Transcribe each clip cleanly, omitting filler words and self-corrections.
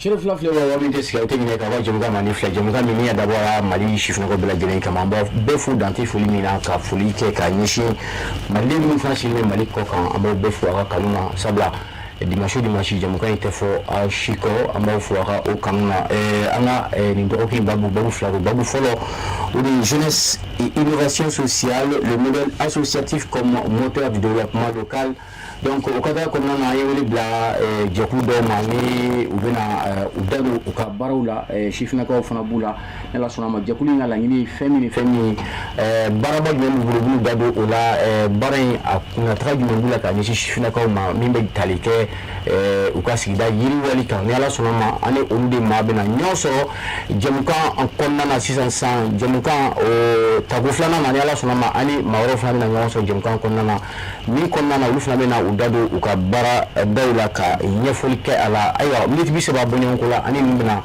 Seere fila filɛ wa min tɛ sigi, aw tɛ ɲinɛ k'aw ka jɛmukan mandi filɛ, jɛmukan min ni a dabɔra Mali sifinnakaw bɛɛ lajɛlen kama. An b'aw bɛɛ fo dan tɛ foli min na, ka foli kɛ ka ɲɛsin maliden minnu fana sigilen bɛ Mali kɔ kan. An b'aw bɛɛ fo aw ka kanu na, sabula dimanche o dimanche jɛmukan in tɛ fɔ aw si kɔ. An b'aw fo aw ka o kanu na. An ka nin dɔgɔkun in babu, babu fila don. Babu fɔlɔ, o de ye jeunesse et innovation sociale, le modèle associatif comme moteur du développement local. Donc o kadara kɔnɔna na, an ye wele bila jɛkulu dɔw ma ni u bɛna u da don u ka baaraw la. Sifinnakaw fana b'u la. Ni Ala sɔnna a ma, jɛkulu in ka laɲini ye fɛn min ni fɛn min ye, baaraba jumɛn b'u bolo, u b'u da don o la, baara in a kunnataga jumɛn b'u la ka ɲɛsin sifinnakaw ma min bɛ tali kɛ u ka sigida yiriwali kan. Ni Ala sɔnna ma, an ni olu de maa bɛna ɲɔgɔn sɔrɔ jɛmukan kɔnɔna na sisan sisan. Jɛmukan o tako filanan na, ni Ala sɔnna ma, an ni maa wɛrɛw fana bɛna ɲɔgɔn sɔrɔ jɛmukan kɔnɔna na min kɔnɔna na, olu fana bɛna u da don u ka baara daw la ka ɲɛfɔli kɛ a la. Ayiwa, miniti 30 bɔɲɔgɔnko la, ani ninnu bɛna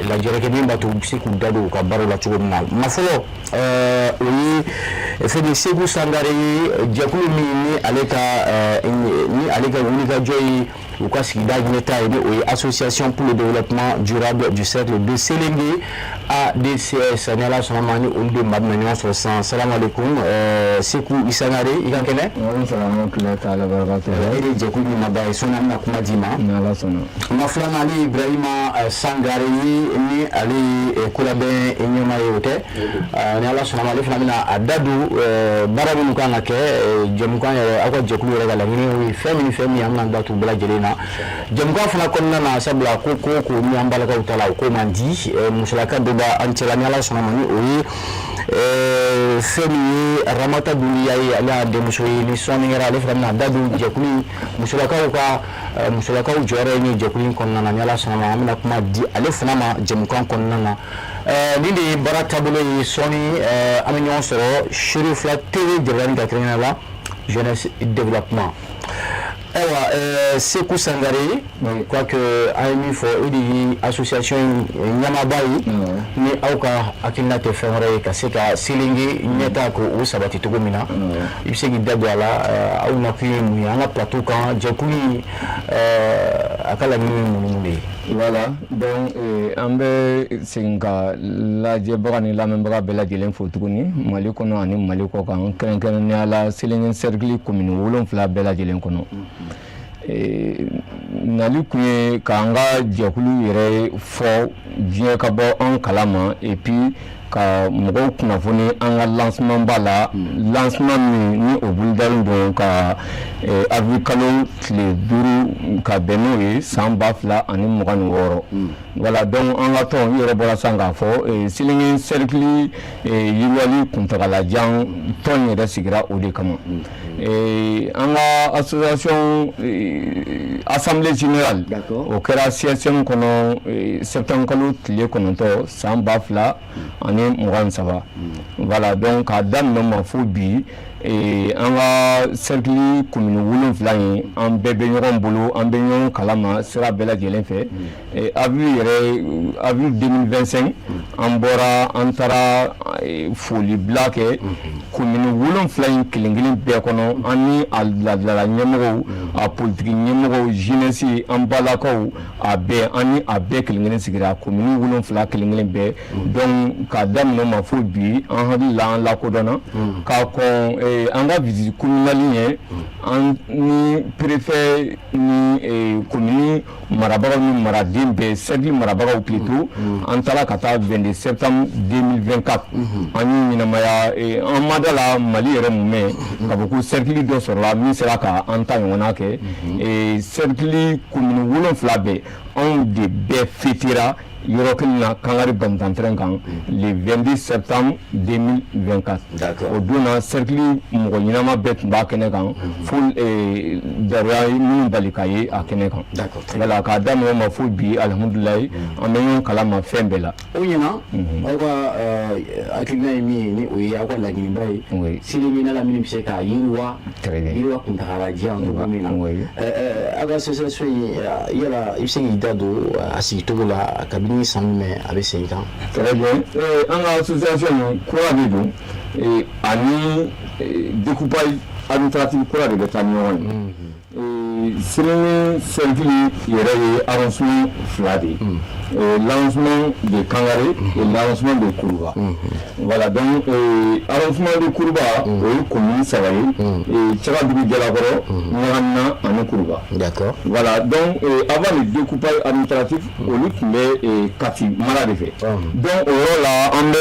lajɛrɛ kɛ min b'a to u bɛ se k'u da don u ka baaraw la cogo min na. Ma fɔlɔ, o ye fɛn min Seku Sangare ye, jɛkulu min ni ale ka wulikajɔ ye u ka sigida ɲɛta ye, ni o ye Association pour le développement durable du cercle de Sélingué, ADCS. Ni Ala sɔnna ma, ni olu de maa bɛna ɲɔgɔn sɔrɔ sisan. Salamu aleykum, Seku Sangare, i ka kɛnɛ? Waaleykum salaam wa rahmatulahi taala barakatuhu. E de ye jɛkulu min naba ye, sɔnni an bɛna kuma d'i ma. Ni Ala sɔnna. Ma filanan, ale ye Ibrahima Sangare ye, ni ale ye kolabɛn ɲɛmaa ye, o tɛ? Ni Ala sɔnna ma, ale fana bɛna a da don baara minnu kan ka kɛ, jɛmukan yɛrɛ, aw ka jɛkulu yɛrɛ ka laɲini ye fɛn min ni fɛn min, an bɛna da tu bɛɛ lajɛlen na jɛmukan fana kɔnɔna na, sabula ko ko ko ni an balakaw ta la, o ko man di. Musolaka dɔ b'an cɛla, ni Ala sɔnna ma, ni o ye fɛn min ye Ramata Dunbiya ye, ale y'a denmuso ye. Ni sɔnni kɛra, ale fana bɛna da don jɛkulu musolakaw ka musolakaw jɔyɔrɔ ye min ye jɛkulu in kɔnɔna na. Ni Ala sɔnna ma, an bɛna kuma di ale fana ma jɛmukan kɔnɔna na. Nin de ye baara taabolo ye. Sɔnni an bɛ ɲɔgɔn sɔrɔ Seere Fila TV jabaranin ka, kɛrɛnkɛrɛnnenya la jeunesse développement. Ayiwa, Seku Sangare, quoique an ye min fɔ, e de ye association in ɲɛmaaba ye, ni aw ka hakilina tɛ fɛn wɛrɛ ye ka se ka Selinge ɲɛta k'o sabati cogo min na. I bɛ se k'i da don a la, aw nakun ye mun ye an ka plateau kan? Jɛkulu in, a ka laɲini ye mun ni mun de ye? Voilà, donc an bɛ segin ka lajɛbaga ni lamɛnbaga bɛɛ lajɛlen fo tuguni, Mali kɔnɔ ani Mali kɔ kan, kɛrɛnkɛrɛnnenya la Selinge cercle commune 7 bɛɛ lajɛlen kɔnɔ. Nali kun ye k'an ka jɛkulu yɛrɛ fɔ diɲɛ ka bɔ an kalama, et puis ka mɔgɔw kunnafoni an ka lancement ba la, lancement min ni o bolodalen don ka avril kalo tile 5 ka bɛn n'o ye san 2026. Voilà, donc an ka tɔn, i yɛrɛ bɔra sisan k'a fɔ, Selinge cercle yiriwali kuntagalajan tɔn yɛrɛ sigira o de kama. An ka association assemblée générale, o kɛra CSM kɔnɔ septembre kalo tile 9 san 2023. Voilà, donc k'a daminɛ ma fo bi, an ka cercle commune 7 in, an bɛɛ bɛ ɲɔgɔn bolo, an bɛ ɲɔgɔn kalama sira bɛɛ lajɛlen fɛ. Avril yɛrɛ, avril 2025, an bɔra, an taara folibila kɛ commune 7 in kelen kelen bɛɛ kɔnɔ, an ni a laadala ɲɛmɔgɔw, a politiki ɲɛmɔgɔw, jeunesse, an balakaw, a bɛɛ, an ni a bɛɛ kelen kelen sigira commune 7 kelen kelen bɛɛ. Donc k'a daminɛ ma fo bi, an hakili la an lakodɔnna k'a kɔn an ka visite communale ye, an ni préfet ni commune marabagaw ni maraden bɛɛ, cercle marabagaw plutôt, an taara ka taa 22 septembre 2024, an y'u ɲɛnamaya. An ma da la Mali yɛrɛ mumɛ k'a fɔ ko cercle dɔ sɔrɔla min sera ka an ta ɲɔgɔnna kɛ. Cercle commune 7 bɛɛ, anw de bɛɛ fêtera yɔrɔ kelen na, Kangari balontan terrain kan, le 22 septembre 2024. O don na, cercle mɔgɔ ɲɛnama bɛɛ tun b'a kɛnɛ kan, fo daruya ye minnu bali ka ye a kɛnɛ kan. Voilà, k'a daminɛ o ma fo bi, alihamudulilayi, an bɛ ɲɔgɔn kalama fɛn bɛɛ la. O ɲɛna. Aw ka hakilina ye min ye, ni o ye aw ka laɲiniba ye, sini ɲinɛ la min bɛ se ka yiriwa, yiriwa kuntagalajan cogo min na, aw ka association in yala, i bɛ se k'i da don a sigicogo la, kabini san jumɛn a bɛ sen kan? Très bien, an ka association in kura de don, ani découpage administratif kura de bɛ taa ni ɲɔgɔn ye. Sélingué cercle yɛrɛ ye arrondissement fila de ye, l'arrondissement de Kangare et l'arrondissement de Kourouba. Voilà, donc arrondissement de Kourouba, o ye commune saba ye: Cagadugu Jalakɔrɔ, Ɲagamina ani Kourouba. Voilà, donc avant le découpage administratif, olu tun bɛ Kati mara de fɛ. Donc o yɔrɔ la, an bɛ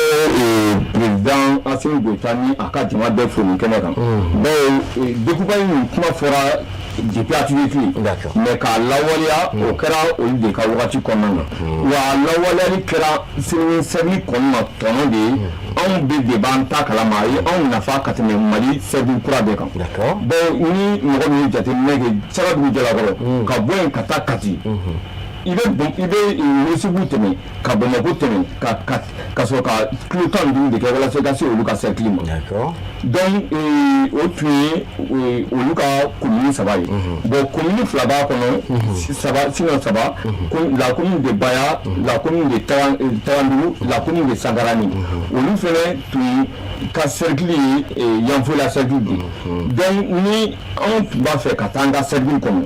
président Assimi Goïta ni a ka jama bɛɛ fo nin kɛnɛ kan. Donc découpage in kuma fɔra depuis ATT tile, mais k'a lawaleya, o kɛra olu de ka wagati kɔnɔna na. Wa a lawaleyali kɛra Sélingué cercle kɔni ma tɔnɔ de ye. Anw bɛ de b'an ta kalama, a ye anw nafa ka tɛmɛ Mali cercle kura bɛɛ kan. Bon, ni mɔgɔ min ye jateminɛ kɛ, Cagadugu Jalakɔrɔ, ka bɔ yen ka taa Kati, i bɛ Welesebugu tɛmɛ, ka Bamakɔ tɛmɛ, ka sɔrɔ ka kilo 15 de kɛ walasa i ka se olu ka cercle ma. Donc o tun ye olu ka commune saba ye. Bon, commune fila b'a kɔnɔ, saba, sinon saba: la commune de Baya, la commune de Tagandugu, la commune de Sankarani. Olu fɛnɛ tun ka cercle ye Yanfolila cercle de ye. Donc ni anw tun b'a fɛ ka taa an ka cercle kɔnɔ,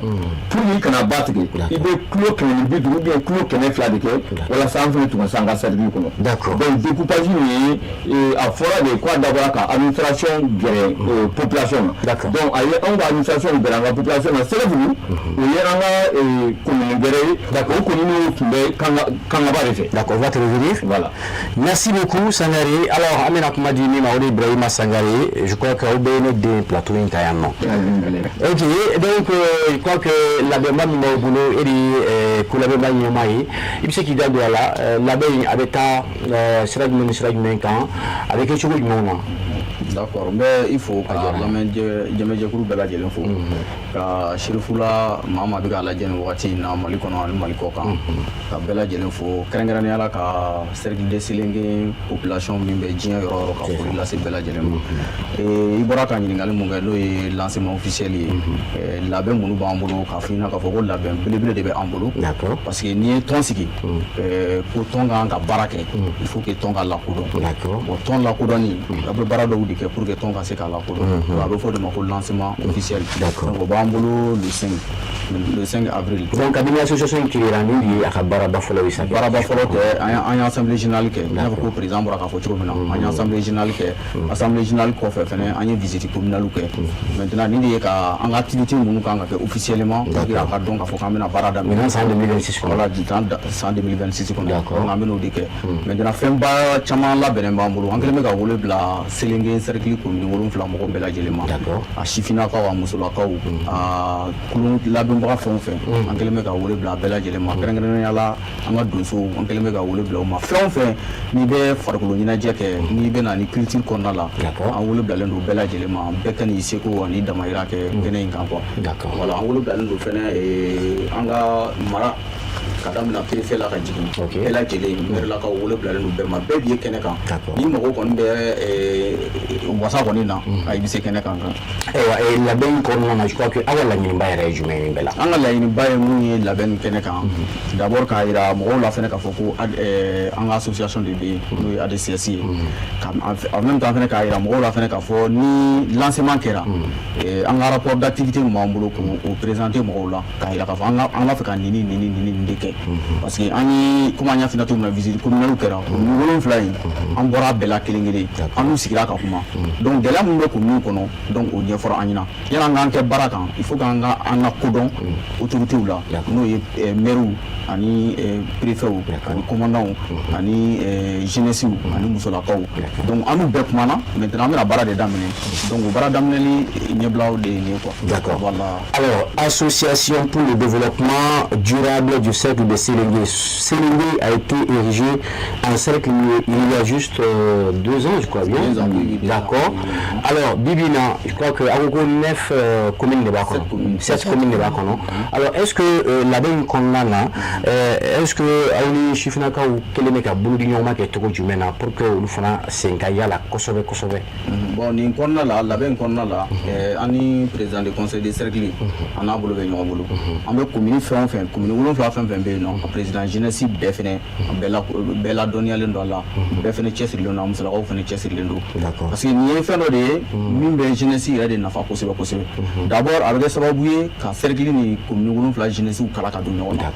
pour que i kana ba tigɛ, i bɛ kilo 150 ou bien kilo 200 de kɛ walasa an fɛnɛ tun ka se an ka cercle kɔnɔ. Donc découpage nin ye, a fɔra de k'a dabɔra ka administration gɛrɛ population na. Donc a ye anw ka administration gɛrɛ an ka population na. Sɛgɛbugu, o ye an ka commune wɛrɛ ye, o commune tun bɛ Kangaba de fɛ. D'accord, on va te revenir. Voilà. Merci beaucoup, Sangare. Alors, an bɛna kuma di min ma, o de ye Ibrahima Sangare. Je crois que aw bɛɛ ye ne den plateau in kan yan nɔ. Ok, donc je crois que labɛnba min b'aw bolo, e de ye ko labɛnba ɲɛmaa ye, i bɛ se k'i da don a la. Labɛn in a bɛ taa sira jumɛn ni sira jumɛn kan? A bɛ kɛ cogo jumɛnw na? D'accord, n bɛ i fo, ka lamɛn jɛmɛjɛkulu bɛɛ lajɛlen fo, ka Sirifula maa maa bɛ k'a lajɛ nin wagati in na, Mali kɔnɔ ani Mali kɔ kan, ka bɛɛ lajɛlen fo, kɛrɛnkɛrɛnnenya la ka cercle de Sélingué population min bɛ diɲɛ yɔrɔ o yɔrɔ, ka foli lase bɛɛ lajɛlen ma. I bɔra ka ɲininkali mun kɛ, n'o ye lancement officiel ye, labɛn minnu b'an bolo, k'a fɔ i ɲɛna k'a fɔ ko labɛn belebele de bɛ an bolo, parce que n'i ye tɔn sigi ko tɔn kan ka baara kɛ, il faut que tɔn ka lakodɔn. Bon, tɔn lakodɔnni, a bɛ baara dɔw de kɛ pour que tɔn ka se ka lakodɔn. A bɛ fɔ o de ma ko lancement officiel. Donc o b'an bolo le 5, le 5 avril. Donc kabini association in créera, nin de ye a ka baaraba fɔlɔ ye sa? Baaraba fɔlɔ tɛ, an ye assemblée générale kɛ, i n'a fɔ ko président bɔra k'a fɔ cogo min na. An ye assemblée générale kɛ. Assemblée générale kɔfɛ fɛnɛ, an ye visite communale kɛ. Maintenant, nin de ye ka an ka activité minnu kan ka kɛ officiellement pour que a ka dɔn k'a fɔ k'an bɛna baara daminɛ. Ɲinan san 2026 kɔnɔ. Voilà, san 2026 kɔnɔ. Donc an bɛn'o de kɛ. Maintenant, fɛnba caman labɛnnen b'an bolo. An kɛlen bɛ ka wele bila Sélingué cercle commune 7 mɔgɔ bɛɛ lajɛlen ma, a sifinnakaw, a musolakaw, a kulun labɛnbaga fɛn o fɛn, an kɛlen bɛ ka wele bila a bɛɛ lajɛlen ma, kɛrɛnkɛrɛnnenya la an ka donsow, an kɛlen bɛ ka wele bila u ma. Fɛn o fɛn n'i bɛ farikolo ɲɛnajɛ kɛ, n'i bɛ na ni culture kɔnɔna la, an wele bilalen don bɛɛ lajɛlen ma. Bɛɛ ka n'i seko ani damayira kɛ kɛnɛ in kan quoi. Voilà, an wele bilalen don fɛnɛ an ka mara ka daminɛ préfet la ka jigin, bɛɛ lajɛlen, maire lakaw, wele bilalen don bɛɛ ma. Bɛɛ b'i ye kɛnɛ kan. Ni mɔgɔ kɔni bɛ wasa kɔni na, a i bɛ se kɛnɛ kan. Ayiwa, labɛn in kɔnɔna na, je crois que aw ka laɲiniba yɛrɛ ye jumɛn ye nin bɛɛ la? An ka laɲiniba ye mun ye labɛn nin kɛnɛ kan? D'abord, k'a yira mɔgɔw la fɛnɛ k'a fɔ ko an ka association de bɛ yen, n'o ye ADCS ye. En même temps fɛnɛ, k'a yira mɔgɔw la fɛnɛ k'a fɔ ni lancement kɛra, an ka rapport d'activité min b'an bolo, k'o présenter mɔgɔw la, k'a yira k'a fɔ an b'a fɛ ka nin ni nin ni nin ni nin de kɛ, parce que an ye, komi an y'a f'i ɲɛna cogo min na, visite communale kɛra commune 7 in, an bɔra a bɛɛ la kelen kelen, an n'u sigira ka kuma. Donc gɛlɛya min bɛ commune kɔnɔ, donc o ɲɛfɔra an ɲɛna. Yanni an k'an kɛ baara kan, il faut k'an ka an ka kodɔn autorités la, n'o ye maires ani préfets ani commandants ani jeunesse ani musolakaw. Donc an n'u bɛɛ kumana. Maintenant, an bɛna baara de daminɛ. Donc o baara daminɛli ɲɛbilaw de ye nin ye quoi. Voilà. Alors, association pour le développement durable du cercle de Sélingué. Sélingué a été érigé en cercle il y a juste 2 ans, je crois bien. 2 ans, oui. D'accord. Alors, Bibina, je crois que aw ko 9 communes de b'a kɔnɔ. Sept communes de b'a kɔnɔ. Alors, est-ce que labɛn in kɔnɔna na, est-ce que aw ni sifinnakaw kɛlen bɛ ka bolo di ɲɔgɔn ma kɛ cogo jumɛn na pour que olu fana sen ka yala kosɛbɛ kosɛbɛ? Bon, nin kɔnɔna la, labɛn kɔnɔna la, an ni président du conseil de cercle, an n'a bolo bɛ ɲɔgɔn bolo. An bɛ commune fɛn o fɛn, commune 7 fɛn fɛn bɛ bɛ yen nɔ, a président jeunesse bɛɛ fɛnɛ, bɛɛ ladɔnniyalen don a la, bɛɛ fɛnɛ cɛsirilen don, a musolakaw fɛnɛ cɛsirilen don. Parce que nin ye fɛn dɔ de ye min bɛ jeunesse yɛrɛ de nafa kosɛbɛ kosɛbɛ. D'abord, a bɛ kɛ sababu ye ka cercle ni commune 7 jeunesse kala ka don ɲɔgɔn na.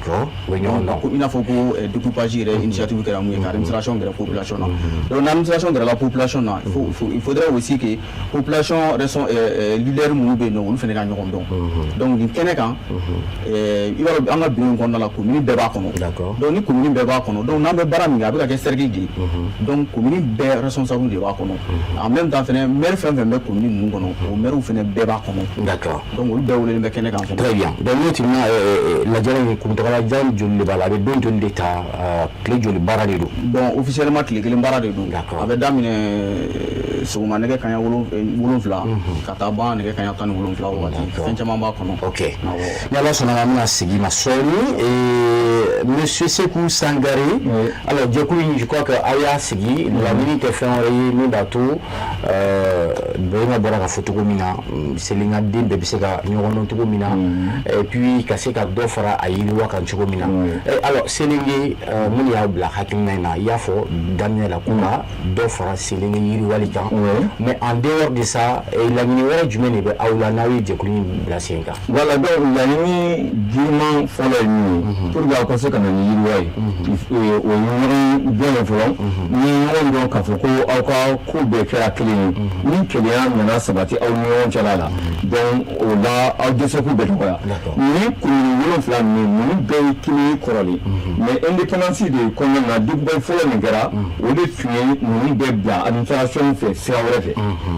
U bɛ ɲɔgɔn dɔn. I n'a fɔ ko découpage yɛrɛ initiative kɛra mun ye, ka administration gɛrɛ population na. Donc n'administration gɛrɛla population na, il faudrait aussi que population leader minnu bɛ yen nɔ, olu fana ka ɲɔgɔn dɔn. Donc nin kɛnɛ kan, i b'a dɔn, an ka bureau in kɔnɔna la, commune bɛɛ b'a kɔnɔ. Donc ni commune bɛɛ b'a kɔnɔ, donc n'an bɛ baara min kɛ, a bɛ ka kɛ cercle de ye. Donc commune bɛɛ responsable de b'a kɔnɔ. En même temps fɛnɛ, maire fɛn fɛn bɛ commune ninnu kɔnɔ, o maire fɛnɛ bɛɛ b'a kɔnɔ. Donc olu bɛɛ welelen bɛ kɛnɛ kan fɛnɛ. Très bien. Donc n'o tɛmɛna, lajɛrɛ in kuntagalajan joli de b'a la? A bɛ don joli de ta? Tile joli baara de don? Bon, officiellement, tile 1 baara de don. A bɛ daminɛ sɔgɔma nɛgɛ kanɲɛ 7 ka taa ban nɛgɛ kanɲɛ 17 wagati. Fɛn caman b'a kɔnɔ. Ok, ni Ala sɔnna, an bɛna segin ma sɔɔni. Monsieur Sekou Sangaré, alors jɛkulu in, je crois que aw y'a sigi, laɲini tɛ fɛn wɛrɛ ye min b'a to, Bɛnka bɔra ka fɔ cogo min na, Selinga den bɛɛ bɛ se ka ɲɔgɔn dɔn cogo min na, et puis ka se ka dɔ fara a yiriwa kan cogo min na. Alors Selinge, mun de y'aw bila hakilina in na? I y'a fɔ daminɛ la ko ka dɔ fara Selinge yiriwali kan, mais en dehors de ça, laɲini wɛrɛ jumɛn de bɛ aw la n'aw ye jɛkulu in bila sen kan? Voilà, donc laɲini girinman fɔlɔ ye min ye pour que aw ka se ka na ni yiriwa ye, o ye ɲɔgɔn dɔn ye fɔlɔ. Ni ɲɔgɔn dɔn k'a fɔ ko aw ka ko bɛɛ kɛra kelen ye, ni kelenya nana sabati aw ni ɲɔgɔn cɛla la, donc o la aw dɛsɛko bɛ dɔgɔya. Ni commune 7 ninnu bɛɛ ye kelen ye kɔrɔlen, mais indépendance de kɔnɔna na, découpage fɔlɔ min kɛra, o de tun ye ninnu bɛɛ bila administration fɛ sira wɛrɛ fɛ.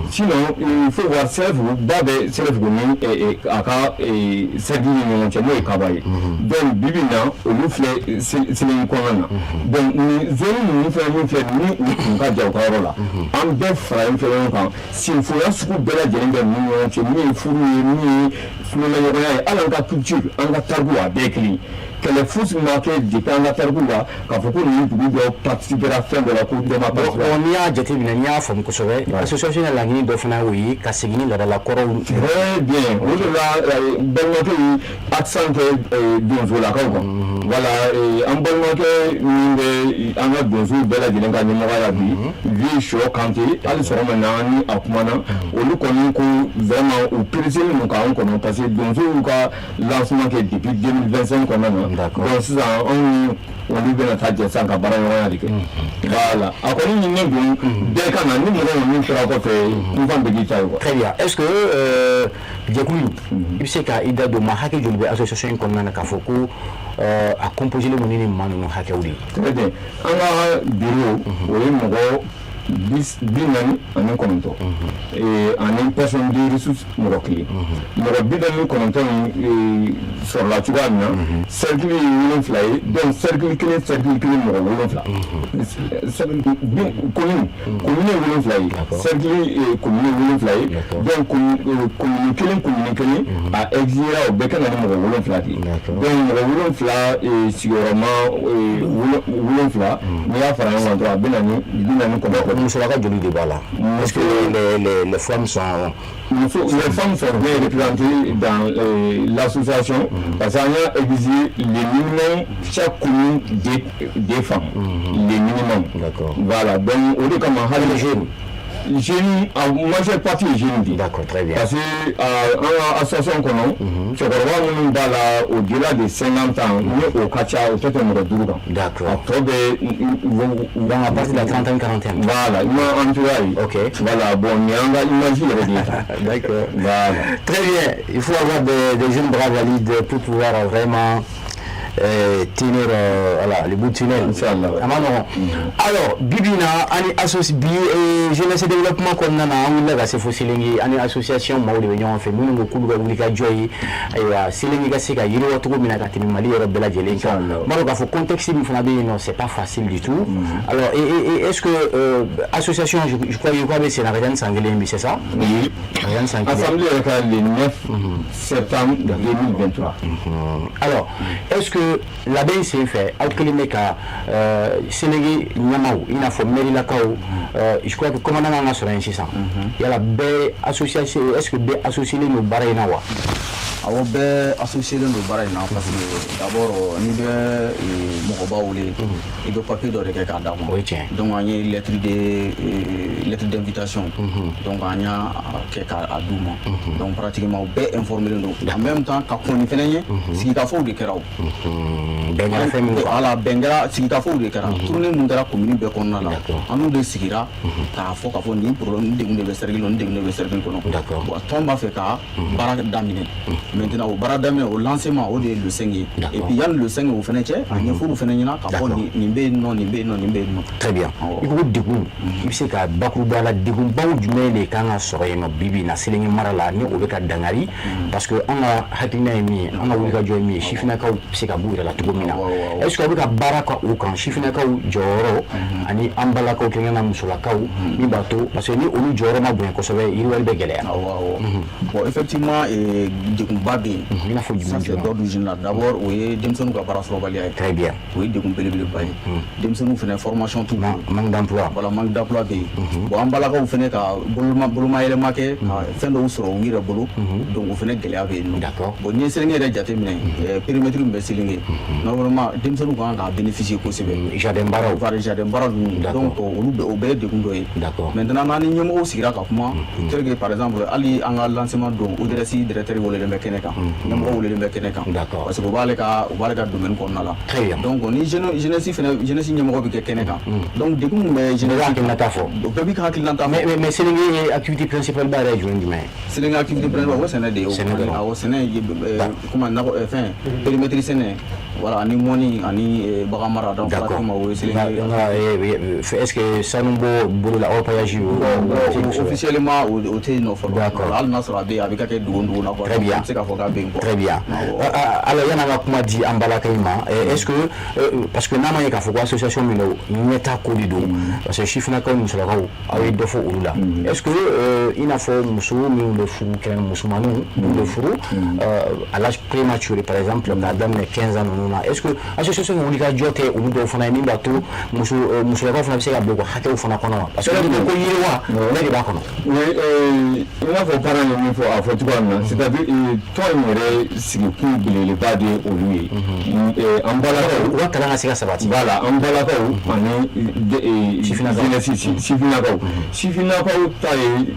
Sinon, il faut voir, Sɛrɛfugu ba bɛ Sɛrɛfugu ni a ka cercle ni ɲɔgɔn cɛ, n'o ye Kaba ye. Donc bi bi in na, olu filɛ Selinge kɔnɔna na. Donc nin zone ninnu fɛn min filɛ ni u tun ka jan u ka yɔrɔ la, an bɛɛ faralen filɛ ɲɔgɔn kan. Senfoya sugu bɛɛ lajɛlen bɛ ninnu ɲɔgɔn cɛ, min ye furu ye, min ye tulonkɛɲɔgɔnya ye, hali an ka culture, an ka tariku, a bɛɛ ye kelen ye. Kɛlɛ fosi ma kɛ depuis an ka tariku la k'a fɔ ko nin dugu dɔ participera fɛn dɔ la, ko dɔ ma participer. N'i y'a jateminɛ, n'i y'a faamu kosɛbɛ, association ka laɲini dɔ fana y'o ye, ka segin ni laadala kɔrɔw. Très bien, o de la balimakɛ ye accent kɛ donsolakaw kan. Voilà, an balimakɛ min bɛ an ka donsow bɛɛ lajɛlen ka ɲɛmɔgɔya la bi, Vieux Sɔ Kante, hali sɔgɔma na ni a kumana, olu kɔni ko vraiment u pressé don k'an kɔnɔ, parce que donsow y'u ka lancement kɛ depuis 2025 kɔnɔna na. Donc sisan, anw ni olu bɛna taa jɛ sisan ka baara ɲɔgɔnya de kɛ. Voilà, a kɔni ɲininnen don bɛɛ ka na, ni mɔgɔ min tora kɔfɛ, kunfan bɛ k'i ta ye quoi. Très bien. Est-ce que jɛkulu in, i bɛ se ka i da don maa hakɛ joli bɛ association in kɔnɔna na, k'a fɔ ko a composé len don ni nin maa ninnu hakɛw de ye? Très bien, an ka bureau, o ye mɔgɔ 49 ani personne de ressources mɔgɔ kelen. Mɔgɔ 49 in sɔrɔla cogoya min na, cercle ye 7 ye. Donc cercle kelen, cercle kelen mɔgɔ 7, commune ye 7 ye, cercle commune ye 7 ye. Donc commune kelen, commune kelen, a exigera o bɛɛ ka na ni mɔgɔ 7 de ye. Donc mɔgɔ 7, sigiyɔrɔma 7, n'i y'a fara ɲɔgɔn kan dɔrɔn, a bɛ na ni 49. Musolaka joli de b'a la? Est-ce que les femmes sont Les femmes sont bien représentées dans l'association, parce qu'on a exigé le minimum, chaque commune des femmes, le minimum. Voilà, donc au lieu comme Les jeunes? Jeunes, en majeure partie jeunes. D'accord, très bien. Parce que an ka association kɔnɔ, cɛkɔrɔba minnu b'a la au-delà de 50 ans, ni o ka ca, o tɛ tɛmɛ mɔgɔ 5 kan. A tɔ bɛ Donc à partir de la trentaine, quarantaine. Voilà, i ma an tora yen. Voilà, bon, nin y'an ka image yɛrɛ de ye tan. Voilà. Très bien. Il faut avoir des jeunes bras valides pour pouvoir vraiment tenir voilà, le bout de tunnel. Inch'Allah, ouais. A ma nɔgɔn. Alors, bi bi in na, ani bi jeunesse développement kɔnɔna na, an wulila ka se fo Selinge, ani association maaw de bɛ ɲɔgɔn fɛ minnu ko k'olu ka wuli ka jɔ ye, ayiwa, Selinge ka se ka yiriwa cogo min na ka tɛmɛ Mali yɔrɔ bɛɛ lajɛlen kan. Inch'Allah. N b'a dɔn k'a fɔ contexte min fana bɛ yen nɔ, c'est pas facile du tout. Alors, et est-ce que association, je crois que bɛ sen na ka taa ni san kelen bi, c'est ça? Oui. A ka taa ni san kelen. Assemblée yɛrɛ kɛra le 9 septembre 2023. Alors, est-ce que labɛn sen fɛ, aw kelen bɛ ka Selinge ɲɛmaw, i n'a fɔ mairilakaw, je crois que commandant kan ka sɔrɔ yen sisan, yala bɛɛ association, est-ce que bɛɛ associé len don baara in na wa? Awɔ, bɛɛ associé len don baara in na, parce que d'abord n'i bɛ mɔgɔba wele, i bɛ papier dɔ de kɛ k'a d'a ma. O ye tiɲɛ. Donc an ye lettre d'invitation, donc an y'a kɛ k'a d'u ma. Donc pratiquement u bɛɛ informé len don. En même temps, ka kɔn nin fɛnɛ ɲɛ, sigikafɔw de kɛra o. Bɛn kɛra fɛn min kan. Voilà, bɛn kɛra, sigikafɔw de kɛra. Tournée mun kɛra commune bɛɛ kɔnɔna la, an n'u de sigira k'a fɔ k'a fɔ nin problème, nin degun de bɛ cercle kɔnɔ, nin degun de bɛ cercle kɔnɔ. Bon, tɔn b'a fɛ ka baara daminɛ. Maintenant, o baara daminɛ, o lancement, o de ye le 5 ye. Et puis yanni le 5 o fɛnɛ cɛ, a ɲɛfɔr'u fɛnɛ ɲɛna k'a fɔ nin bɛ yen nɔ, nin bɛ yen nɔ, nin bɛ yen nɔ. Très bien. I ko degun, i bɛ se ka bakuruba la, degunbaw jumɛn de kan ka sɔrɔ yen nɔ bi bi in na Selenge mara la, ni o bɛ ka dankari? Parce que an ka hakilina ye min ye, an ka wulikajɔ ye min ye, sifinnakaw bɛ se ka b'u yɛrɛ la cogo min na, est ce que aw bɛ ka baara kɛ o kan, sifinnakaw jɔyɔrɔ ani an balakaw, kɛrɛnkɛrɛnnenya la musolakaw, min b'a to, parce que ni olu jɔyɔrɔ ma bonya kosɛbɛ, yiriwali bɛ gɛlɛya? Awɔ. Bon, effectivement, degunba bɛ yen. I n'a fɔ jumɛn? Ça, c'est Jumɛn? d'ordre général. D'abord, o ye denmisɛnninw ka baara sɔrɔbaliya ye. Très bien. O ye degun belebeleba ye. Denmisɛnninw fɛnɛ, formation t'u bolo. Manque d'emploi. Voilà, manque d'emploi bɛ yen. Bon, an balakaw fɛnɛ ka boloma yɛlɛma kɛ ka fɛn dɔw sɔrɔ u yɛrɛ bolo, donc o fɛnɛ gɛlɛya bɛ yen nɔ. Bon, n'i ye Selenge yɛrɛ jateminɛ, périmètre min bɛ Selenge, normalement denmisɛnninw kan k'a bénéficier kosɛbɛ. Jardin baaraw. Voilà, jardin baara ninnu. Donc olu bɛɛ, o bɛɛ ye degun dɔ ye. Maintenant, n'an ni ɲɛmɔgɔw sigira ka kuma, tel que par exemple hali an ka lancement don, ODRS directeur welelen bɛ kɛnɛ kan, ɲɛmɔgɔ welelen bɛ kɛnɛ kan, parce que o b'ale ka domaine kɔnɔna la. Très bien. Donc ni jeunesse fɛnɛ, jeunesse ɲɛmɔgɔ bɛ kɛ kɛnɛ kan, donc degun min bɛ jeunesse Bɛɛ b'a hakilinata fɔ. Bɛɛ b'i ka hakilinata fɔ. Mais Selenge ye activité principale ba yɛrɛ ye jumɛn jumɛn ye? Selenge activité principale, o sɛnɛ de ye o. Sɛnɛ dɔrɔn. Awɔ, sɛnɛ ye comment, nakɔ, fɛn, périmètre sɛnɛ, voilà, ani mɔni ani bagan mara. Donc pratiquement o ye Selenge. Est-ce que sanu bɔ bolo la, orpaillage o? Bon, officiellement o tɛ yen nɔ fɔlɔ. Hali n'a sɔrɔ a bɛ yen, a bɛ ka kɛ dogo dogo la quoi. Très bien. An bɛ se k'a fɔ k'a bɛ yen quoi. Très bien. Alors, yan'an ka kuma di an balaka in ma, est-ce que parce que n'a ma ɲɛ k'a fɔ ko association min don, ɲɛta ko de don, parce que sifinnakaw ni musolakaw, aw ye dɔ fɔ olu la, est-ce que i n'a fɔ muso minnu bɛ furu, kɛrɛnkɛrɛn musomaninw minnu bɛ furu à l'âge prématuré, par exemple k'a daminɛ 15 ans ninnu na, est-ce que association wuli ka jɔ tɛ olu dɔw fana ye, min b'a to muso musolakaw fana bɛ se ka bila u ka hakɛw fana kɔnɔ wa? Parce que n'i ko ko yiriwa, bɛɛ de b'a kɔnɔ. Oui, i n'a fɔ parent ye min fɔ, a fɔ cogoya min na, c'est-à-dire tɔn in yɛrɛ sigikun belebeleba de ye olu ye, an balakaw. U ka kalan ka se ka sabati. Voilà, an balakaw ani Sifinnakaw. Jeunesse sifinnakaw. Sifinnakaw ta ye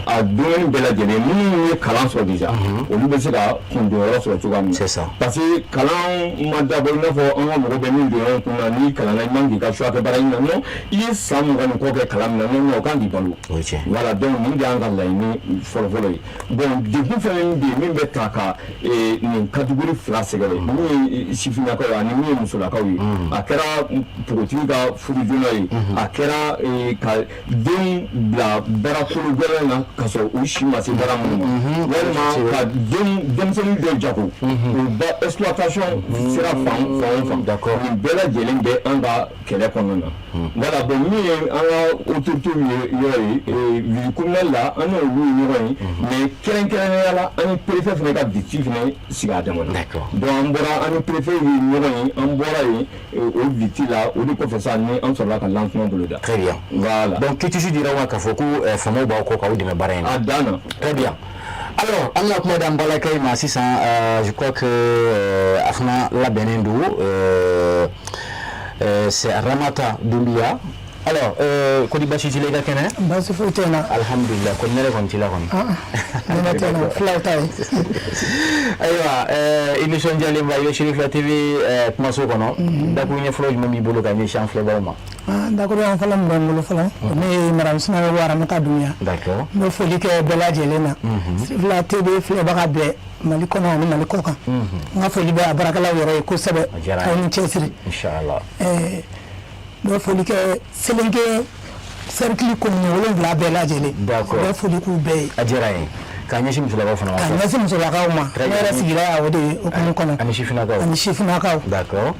a domaine bɛɛ lajɛlen, minnu ye kalan sɔrɔ déjà, olu bɛ se ka kundonyɔrɔ sɔrɔ cogoya min na. C'est ça. Parce que kalan ma dabɔ i n'a fɔ an ka mɔgɔ bɛ min don ɲɔgɔn kun na, n'i kalanna, i man k'i ka choix kɛ baara ɲini na. Non, i ye san 20 ni kɔ kɛ kalan min na, non non, o kan k'i balo. O ye tiɲɛ. Voilà, donc nin de y'an ka laɲini fɔlɔ-fɔlɔ ye. Bon, degun fɛn min bɛ yen, min bɛ ta ka nin catégorie fila sɛgɛrɛ, min ye sifinnakaw ye ani min ye musolakaw ye, a kɛra npogotigi ka furu joona ye, a kɛra ka denw bila baara kolo gɛlɛn na ka sɔrɔ u si ma se baara minnu ma, walima ka denw denmisɛnnin dɔ jago, u ba exploitation sira fan fan o fan, nin bɛɛ lajɛlen bɛ an ka kɛlɛ kɔnɔna na. Voilà, bon, min ye an ka autorité ye yɔrɔ ye, visite communale la, an n'olu ye ɲɔgɔn ye, mais kɛrɛnkɛrɛnnenya la, an ni préfet fana ka visite fana sigi a dama na. Donc an bɔra, an ni préfet ye ɲɔgɔn ye, an bɔra yen o visite la, o de kɔfɛ sa ni an sɔrɔla ka lancement boloda. Très bien. Voilà. Donc quiétude dira wa k'a fɔ ko faamaw b'aw kɔ k'aw dɛmɛ baara in na? A dan na. Très bien. Alors, an ka kuma d'an balakɛ in ma sisan, je crois que a fana labɛnnen don, c'est Ramata Doumbia. Alors, ko di, baasi t'i la, i ka kɛnɛ? Baasi foyi tɛ n na. Alhamdulillah, ko nɛnɛ kɔni t'i la kɔni? Nɛnɛ tɛ n na, filaw ta ye. Ayiwa, i nisɔndiyalen ba, i bɛ Cherifila TV kumaso kɔnɔ. Dakuru ɲɛ fɔlɔ jumɛn b'i bolo ka ɲɛsin an filɛbagaw ma? Dakuruɲɛ fɔlɔ min bɛ n bolo fɔlɔ, ne ye madame Sinayoko Ramata Doumbia. N bɛ foli kɛ bɛɛ lajɛlen na. Cherifila TV filɛbaga bɛɛ, Mali kɔnɔ ani Mali kɔ kan. N ka foli bɛ a baarakɛlaw yɛrɛ ye kosɛbɛ. A diyara n ye. Aw ni cɛsiri. Inchallah. N bɛ foli kɛ Selenge cercle commune 7 bɛɛ lajɛlen. N bɛ foli k'u bɛɛ ye. A diyara n ye. K'a ɲɛsin musolakaw fana ma. K'a ɲɛsin musolakaw ma. Ne yɛrɛ sigira yan o de ye hukumu kɔnɔ. Ani sifinnakaw. Ani sifinnakaw. D'accord.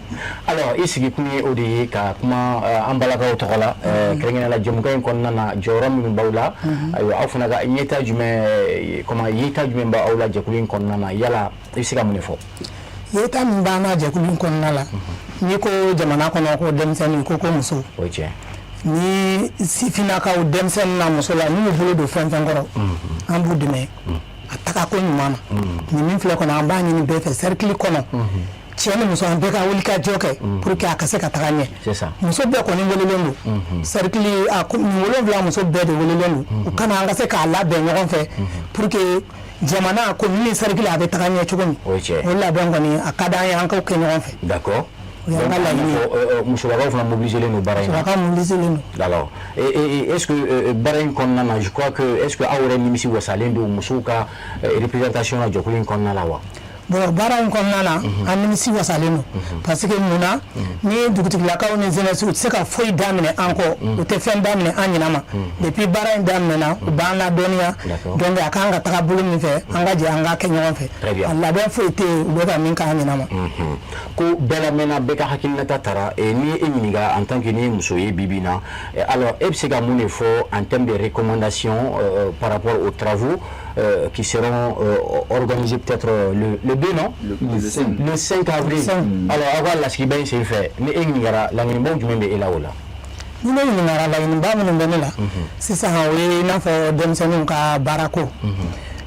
Alors, i sigi kun ye o de ye ka kuma an balakaw tɔgɔ la, kɛrɛnkɛrɛnnenya la jɛmukan in kɔnɔna na, jɔyɔrɔ minnu b'aw la. Ayiwa, aw fana ka ɲɛta jumɛn, comment, yeta jumɛn b'aw la jɛkulu in kɔnɔna na? Yala i bɛ se ka mun de fɔ? Yeta min b'an na jɛkulu in kɔnɔna la, n'i ko jamana kɔnɔ ko denmisɛnnin, ko muso. O ye tiɲɛ. Ni sifinnakaw, denmisɛnnin na, muso la, n'u bolo don fɛn fɛn kɔrɔ, an b'u dɛmɛ. A taga ko ɲuman na, nin min filɛ kɔnɔ, an b'a ɲini bɛɛ fɛ, cercle kɔnɔ, cɛ ni muso, an bɛɛ ka wuli ka jɔ kɛ pour que a ka se ka taga ɲɛ. C'est ça. Muso bɛɛ kɔni welelen don, cercle a nin 7 muso bɛɛ de welelen don, u kana an ka se k'a labɛn ɲɔgɔn fɛ pour que jamana commune ni cercle a bɛ taga ɲɛ cogo min. O ye tiɲɛ. O labɛn kɔni, a ka d'an ye an k'o kɛ ɲɔgɔn fɛ. O y'an ka laɲini ye. Musolakaw fana mobilisé len don baara in na? Musolakaw mobilisé len don. Alors, et est-ce que baara in kɔnɔna na, je crois que, est-ce que aw yɛrɛ nimisi wasalen don musow ka représentation na jɛkulu in kɔnɔna la wa? Bon, baara in kɔnɔna na, an nimisi wasalen don, parce que mun na, ni dugutigilakaw ni jeunesse, u tɛ se ka foyi daminɛ an kɔ, u tɛ fɛn daminɛ an ɲinɛ ma. Depuis baara in daminɛna, u b'an ladɔnniya. Donc a kan ka taga bolo min fɛ, an ka jɛ an ka kɛ ɲɔgɔn fɛ. Très bien. A labɛn foyi tɛ yen u bɛ ka min k'an ɲinɛ ma. Ko bɛɛ lamɛnna, bɛɛ ka hakilinata tara. Ni e ɲininka en tant que ni ye muso ye bi bi in na, alors e bɛ se ka mun de fɔ en termes de recommandations par rapport aux travaux qui seront organisés peut-être le 2, non? Le 5. Le 5 avril. Le 5. Alors aw ka lasigiba in senfɛ, ni e ɲininkara, laɲinibaw jumɛn bɛ e la o la? Ni ne ɲininkara, laɲiniba minnu bɛ ne la sisan, o ye i n'a fɔ denmisɛnninw ka baarako,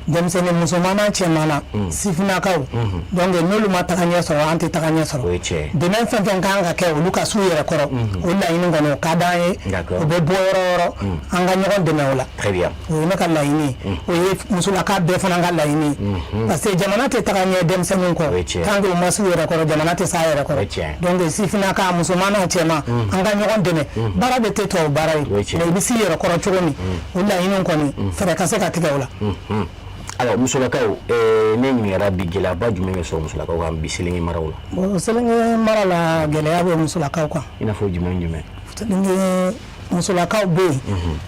denmisɛnnin musoman n'a cɛman na, sifinnakaw. Donc n'olu ma taga ɲɛ sɔrɔ, an tɛ taga ɲɛ sɔrɔ. O ye tiɲɛ ye. Dɛmɛ fɛn fɛn kan ka kɛ olu ka s'u yɛrɛ kɔrɔ, o laɲini kɔni, o ka d'an ye. O bɛ bɔ yɔrɔ o yɔrɔ, an ka ɲɔgɔn dɛmɛ o la. Très bien. O ye ne ka laɲini ye, o ye musolaka bɛɛ fana ka laɲini ye, parce que jamana tɛ taga ɲɛ denmisɛnninw O ye kɔ. tiɲɛ ye. Tant que u ma s'u yɛrɛ kɔrɔ, jamana tɛ s'a yɛrɛ O ye tiɲɛ ye. kɔrɔ. Donc sifinnaka musoman n'a cɛman, an ka ɲɔgɔn dɛmɛ, baara bɛɛ tɛ tubabu baara ye. O ye tiɲɛ ye. Mais i bɛ s'i yɛrɛ kɔrɔ cogo min, o laɲini kɔni, fɛɛrɛ ka se ka tigɛ o la. Alors musolakaw, ne ɲininkara bi, gɛlɛyaba jumɛn bɛ sɔrɔ musolakaw kan bi Selenge maraw la? Bon, Selenge mara la, gɛlɛya bɛ musolakaw kan. I n'a fɔ jumɛn jumɛn? Selenge musolakaw bɛ yen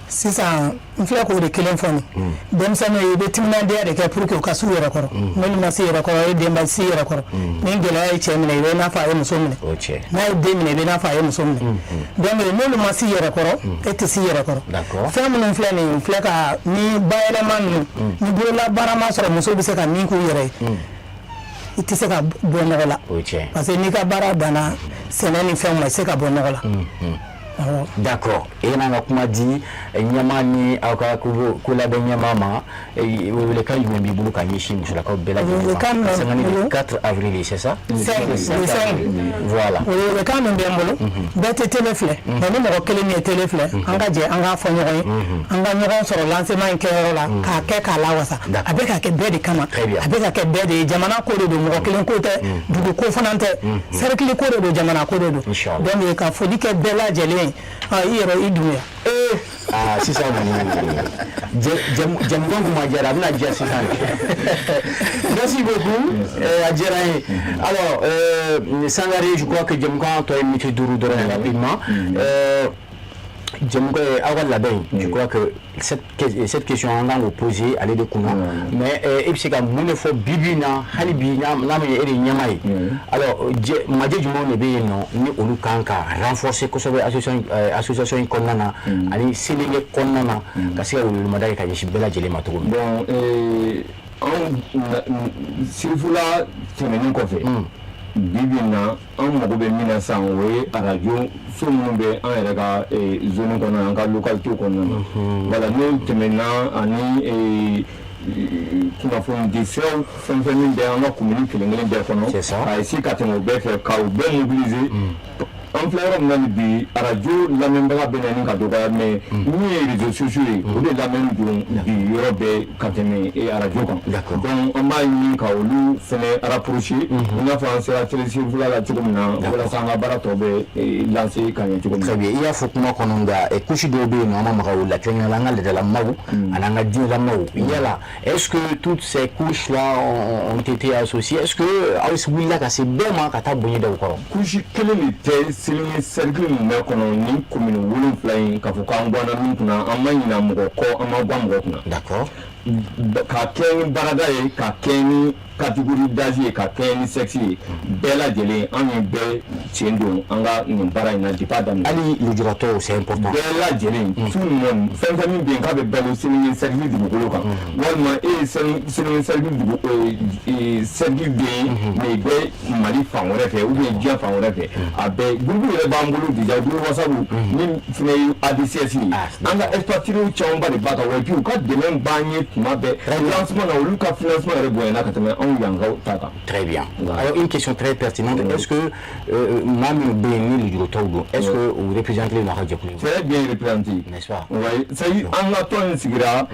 sisan, n filɛ k'o de kelen fɔ nin, denmisɛnninw, i bɛ timinandiya de kɛ pour que u ka s'u yɛrɛ kɔrɔ. N'olu ma s'u yɛrɛ kɔrɔ, e denba s'i yɛrɛ kɔrɔ, ni gɛlɛya ye cɛ minɛ, i bɛ n'a fɔ a ye muso minɛ. O ye tiɲɛ ye. N'a ye den minɛ, i bɛ n'a fɔ a ye muso minɛ. Donc n'olu ma s'i yɛrɛ kɔrɔ, e tɛ s'i yɛrɛ kɔrɔ. Fɛn minnu filɛ nin ye, filɛ ka ni bayɛlɛma ninnu, ni bololabaara ma sɔrɔ, muso bɛ se ka min k'u yɛrɛ ye, i tɛ se ka bɔ nɔgɔ la. O ye tiɲɛ ye. Parce que n'i ka baara danna sɛnɛ ni fɛnw ma, i tɛ se ka bɔ nɔgɔ la. Awɔ. D'accord. E n'an ka kuma di ɲɛmaa ni aw ka ko labɛn ɲɛmaa ma, welekan jumɛn b'i bolo ka ɲɛsin musolakaw bɛɛ lajɛlen ma? Welekan min bɛ n Sanga ni le bolo- 4 avril, c'est ça? 5, Le 5 le 5. avril. Voilà. Welekan min bɛ n bolo, bɛɛ tɛ télé filɛ, mais ni mɔgɔ kelen min ye télé filɛ, an ka jɛ an k'a fɔ ɲɔgɔn ye, an ka ɲɔgɔn sɔrɔ lancement in kɛyɔrɔ la k'a kɛ k'a lawasa. A bɛ ka kɛ bɛɛ de kama. Très bien. A bɛ ka kɛ bɛɛ de ye. Jamana ko de don, mɔgɔ kelen ko tɛ, dugu ko fana tɛ, cercle ko de don, jamana ko de don. Inchallah. Donc ka foli kɛ bɛɛ lajɛlen ye. Ah, i yɛrɛ i Dunbuya. Ah, sisan kɔni jamukan kun ma diyara, a bɛna diya sisan. Merci beaucoup. A diyara n ye. Alors Sangare, je crois que jamukan tɔ ye miniti 5 dɔrɔn ye, rapidement. Jamukan aw ka labɛn, je crois que cette question, an kan k'o poser ale de kunna, mais e bɛ se ka mun de fɔ bi bi in na, hali bi n'a ma ɲɛ e de ye ɲɛmaa ye? Alors majɛ jumɛnw de bɛ yen nɔ ni olu kan ka renforcer kosɛbɛ association in kɔnɔna na ani Selenge kɔnɔna na, ka se ka welewelemada kɛ ka ɲɛsin bɛɛ lajɛlen ma cogo min? Bon, anw Sirifula tɛmɛnen kɔfɛ, bi bi in na, an mago bɛ min na sisan, o ye arajo so minnu bɛ an yɛrɛ ka zone kɔnɔ, an ka localité kɔnɔna na. Voilà, n'o tɛmɛna, ani kunnafoni di siraw fɛn fɛn min bɛ an ka commune kelen kelen bɛɛ kɔnɔ, C'est ça. ka essayer ka tɛmɛ o bɛɛ fɛ k'u bɛɛ mobiliser. An filɛ yɔrɔ min na ni bi, arajo lamɛnbaga bɛ na ni ka dɔgɔya, mais min ye réseaux sociaux ye, o de lamɛnni don bi yɔrɔ bɛɛ ka tɛmɛ arajo kan. Donc an b'a ɲini ka olu fɛnɛ rapprocher, i n'a fɔ an sera télé Sirifula la cogo min na, walasa an ka baara tɔ bɛ lancer ka ɲɛ cogo min na. Très bien. I y'a fɔ kuma kɔnɔ, nka couche dɔw bɛ yen nɔ, an ma maga o la, kɛrɛnkɛrɛnnenya la an ka laadalamaw ani an ka diinɛlamaw. Yala est-ce que toutes ces couches là ont été associées? Est-ce que aw wulila ka se bɛɛ ma ka taa bonya da u kɔrɔ? Couche kelen de tɛ Selenge cercle mun bɛ kɔnɔ, ni commune 7 in, k'a fɔ k'an ganna min kunna, an ma ɲina mɔgɔ kɔ, an ma gan mɔgɔ kunna. Ka kɛ ni baarada ye, ka kɛ ni catégorie d'âge ye, ka kɛ ni sexe ye, bɛɛ lajɛlen, an ye bɛɛ sen don an ka nin baara in na depuis a daminɛ. Hali lujuratɔw, c'est important. Bɛɛ lajɛlen, tout le monde, fɛn fɛn min bɛ yen k'a bɛ balo Selenge cercle dugukolo kan, walima e ye Selenge cercle dugu cercle den ye, mais i bɛ Mali fan wɛrɛ fɛ ou bien diɲɛ fan wɛrɛ fɛ, a bɛɛ groupe yɛrɛ b'an bolo déjà, groupe WhatsApp min fana ye ADCS ye. An ka expatriés camanba de b'a kan wa, et puis u ka dɛmɛ b'an ye. Tuma bɛɛ lancement na, olu ka financement yɛrɛ bonyana ka tɛmɛ anw yankaw ta kan. Très bien. Alors, une question très pertinente. Est-ce que maa minnu bɛ yen ni lujuratɔw don, est-ce que u représenté don a ka jɛkulu in kɔnɔ? Très bien représenté. N'est-ce pas? Oui, c'est an ka tɔn in sigira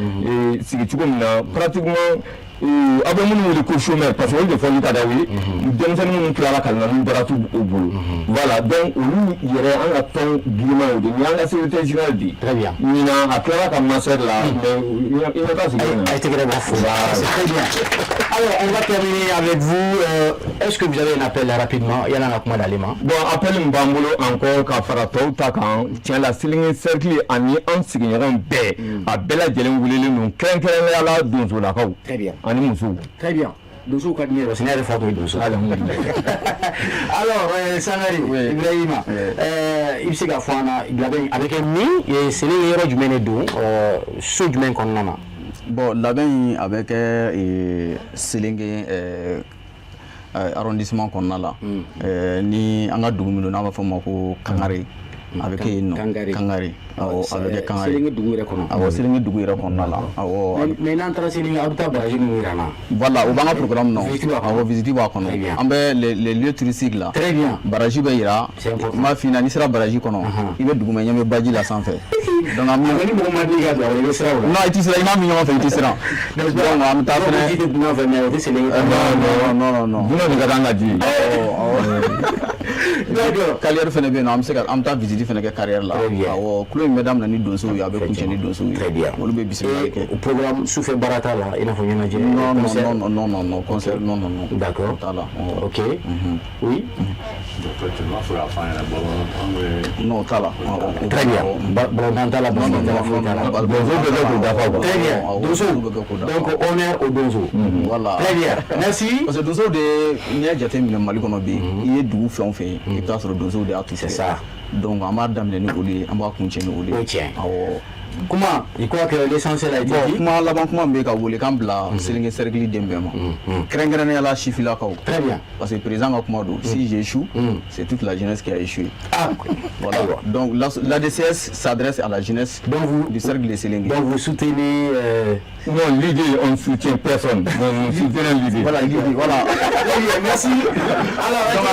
sigi cogo min na, pratiquement aw bɛ minnu wele ko chômeur, parce que olu de fɔli ka d'aw ye, denmisɛnnin minnu tilara kalan na, n'u baara t'u bolo, voilà. Donc olu yɛrɛ, an ka tɔn giriman y'o de ye. Nin y'an ka secrétaire général de ye. Très bien. Ɲinan a tilara ka master la, mais i ɲɛ t'a sigilen na. A ye tɛgɛrɛ bɔ fo. C'est très bien. Alors, on va terminer avec vous. Est-ce que vous avez un appel rapidement? Yan'an ka kuma d'ale ma. Bon, appel min b'an bolo encore ka fara tɔw ta kan, tiɲɛ la, Sélingué cercle ani an sigiɲɔgɔn bɛɛ, a bɛɛ lajɛlen welelen don, kɛrɛnkɛrɛnnenya la donsolakaw Très bien. ani musow. Très bien. Donsow ka di ne ye parce que ne yɛrɛ fa tun ye donso. Alors, Sangare Ibrahima, i bɛ se k'a fɔ an na, labɛn a bɛ kɛ min Sélingué, yɔrɔ jumɛn de don, so jumɛn kɔnɔna na? Bon, labɛn in a bɛ kɛ Sélingué arrondissement kɔnɔna la, ni an ka dugu min don n'an b'a fɔ o ma ko Kangare, a bɛ kɛ yen nɔ. Kangare. Kangare, awɔ, a bɛ kɛ Kangare. Sélingué dugu yɛrɛ kɔnɔ. Awɔ, Sélingué dugu yɛrɛ kɔnɔna la, awɔ. Mais n'an taara Sélingué, aw bɛ taa barrage ninnu yira an na. Voilà, o b'an ka programme nɔ. Visite b'a kɔnɔ. Awɔ, visite b'a Très kɔnɔ. bien. An bɛ les lieux touristiques là. Très bien. Barrage bɛ yira. C'est important. N b'a f'i ɲɛna, n'i sera barrage kɔnɔ, i bɛ duguma, ɲɛ bɛ baji la sanfɛ. Donc an Mais bɛ ni mɔgɔ ma deli ka don a kɔnɔ, i bɛ siran o la. Non, i tɛ siran, i n'a min ɲɔgɔn fɛ, i tɛ siran. Donc an bɛ taa fɛnɛ. Ji tɛ dunan fɛ, mais o tɛ Sélingué. Non, non, non, non. Dunan de ka d'an ka ji ye. D'accord. Carrière fɛnɛ bɛ yen nɔ, an bɛ se ka an bɛ taa visite fɛnɛ kɛ carrière la. Très bien. Awɔ, kulo in bɛ daminɛ ni donsow ye, a bɛ kuncɛ ni donsow ye. Très bien. Olu bɛ bisimilali kɛ. Et programme sufɛ baara t'a la, i n'a fɔ ɲɛnajɛ? Non, non, concert? Non, non, non, non, concert, non, non, non. D'accord. O t'a la. Awɔ. Ok. Oui. Actuellement, fo k'a fɔ an ɲɛna bɔlɔn an bɛ Non, o t'a la. Awɔ. Très bien. Balontan t'a la, basket t'a la, foyi t'a la. Donso bɛ kɛ k'o dafa quoi. Très bien. Awɔ, Donso. donsow bɛ kɛ k'o dafa. Donc honneur au donso. Voilà. Très bien. Merci. Parce que donsow de, n'i y'a jateminɛ Mali kɔnɔ bi, i ye dugu fɛn o fɛn ye, i bɛ taa sɔrɔ donsow de y'a tout. C'est ça. Donc an b'a daminɛ ni olu ye, an b'a kuncɛ ni olu ye. O ye tiɲɛ. Awɔ. Comment? Je crois que l'essentiel a été Bon, dit. kuma laban kuma min bɛ ka welekan bila Sélingué cercle den bɛɛ ma, kɛrɛnkɛrɛnnenya la sifilakaw. Très bien. Parce que président ka kuma don, si j'échoue, c'est toute la jeunesse qui a échoué. Ah, voilà. Ayiwa. Donc l'ADCS s'adresse à la jeunesse Donc du cercle de Sélingué. Donc vous soutenez Non, l'idée, on ne soutient personne. On soutient l'idée. Voilà, l'idée, voilà. Très bien, merci. Alors, Donc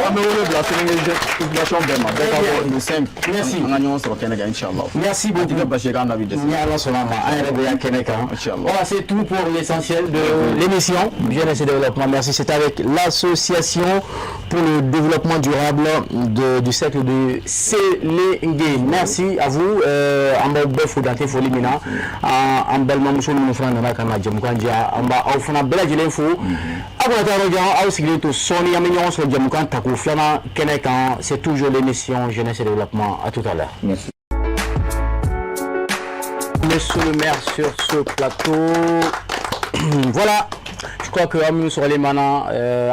an bɛ wele bila Sélingué population bɛɛ ma, bɛɛ ka bɔ le 5. Merci. An ka ɲɔgɔn sɔrɔ kɛnɛ kan, inchallah. Merci A beaucoup. ti kɛ basi ye k'an da bi dɛsɛ. Ni Ala sɔnna ma, an yɛrɛ bɛ yan kɛnɛ kan. Inch'Allah. Voilà, c'est tout pour l'essentiel de l'émission Jeunesse et Développement. Merci. C'était avec l'Association pour le développement durable du cercle de Sélingué. Merci à vous. An b'aw bɛɛ fo dan tɛ foli min na. An balimamuso minnu fana nana ka na jɛmukan diya, an b'aw fana bɛɛ lajɛlen fo. Aw kana taa yɔrɔ jan, aw sigilen to sɔɔni, an bɛ ɲɔgɔn sɔrɔ jɛmukan tako filanan kɛnɛ kan. C'est toujours l'émission Jeunesse et Développement. À tout à l'heure. Merci. Monsieur le maire sur ce plateau. Voilà. Je crois que aw sɔgɔlen mana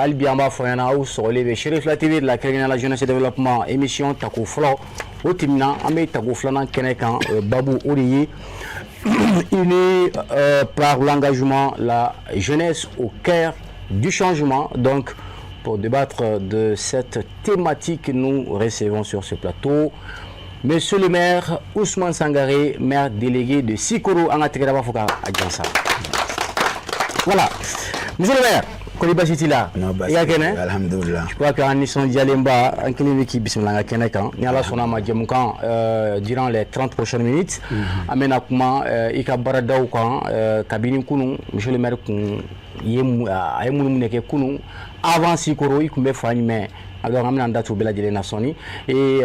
hali bi, an b'a fɔ ɲɛna, aw sɔgɔlen bɛ Cherifla TV de la, kɛrɛnkɛrɛnnenya la Jeunesse et Développement, émission tako fɔlɔ o tɛmɛna, an bɛ tako filanan kɛnɛ kan. Babu o de ye unis par l'engagement, la jeunesse au cœur du changement. Donc pour débattre de cette thématique, nous recevons sur ce plateau Monsieur le maire Ousmane Sangaré, maire délégué de Sikoro. An ka tɛgɛrɛ b'a fɔ k'a jansa. Voilà. Monsieur le maire, kɔni basi t'i la? Non, basi. I ka kɛnɛ? Alhamdulillah. Je crois qu'an nisɔndiyalenba, an kelen bɛ k'i bisimila an ka kɛnɛ kan. Ni Ala sɔnna a ma, jɛmukan durant les 30 prochaines minutes, an bɛna kuma i ka baaradaw kan kabini kunun. Monsieur le maire kun ye a ye minnu kɛ kunun avant Sikoro, i tun bɛ fan jumɛn? Alors an bɛna an da tu bɛɛ lajɛlen na sɔɔni. Et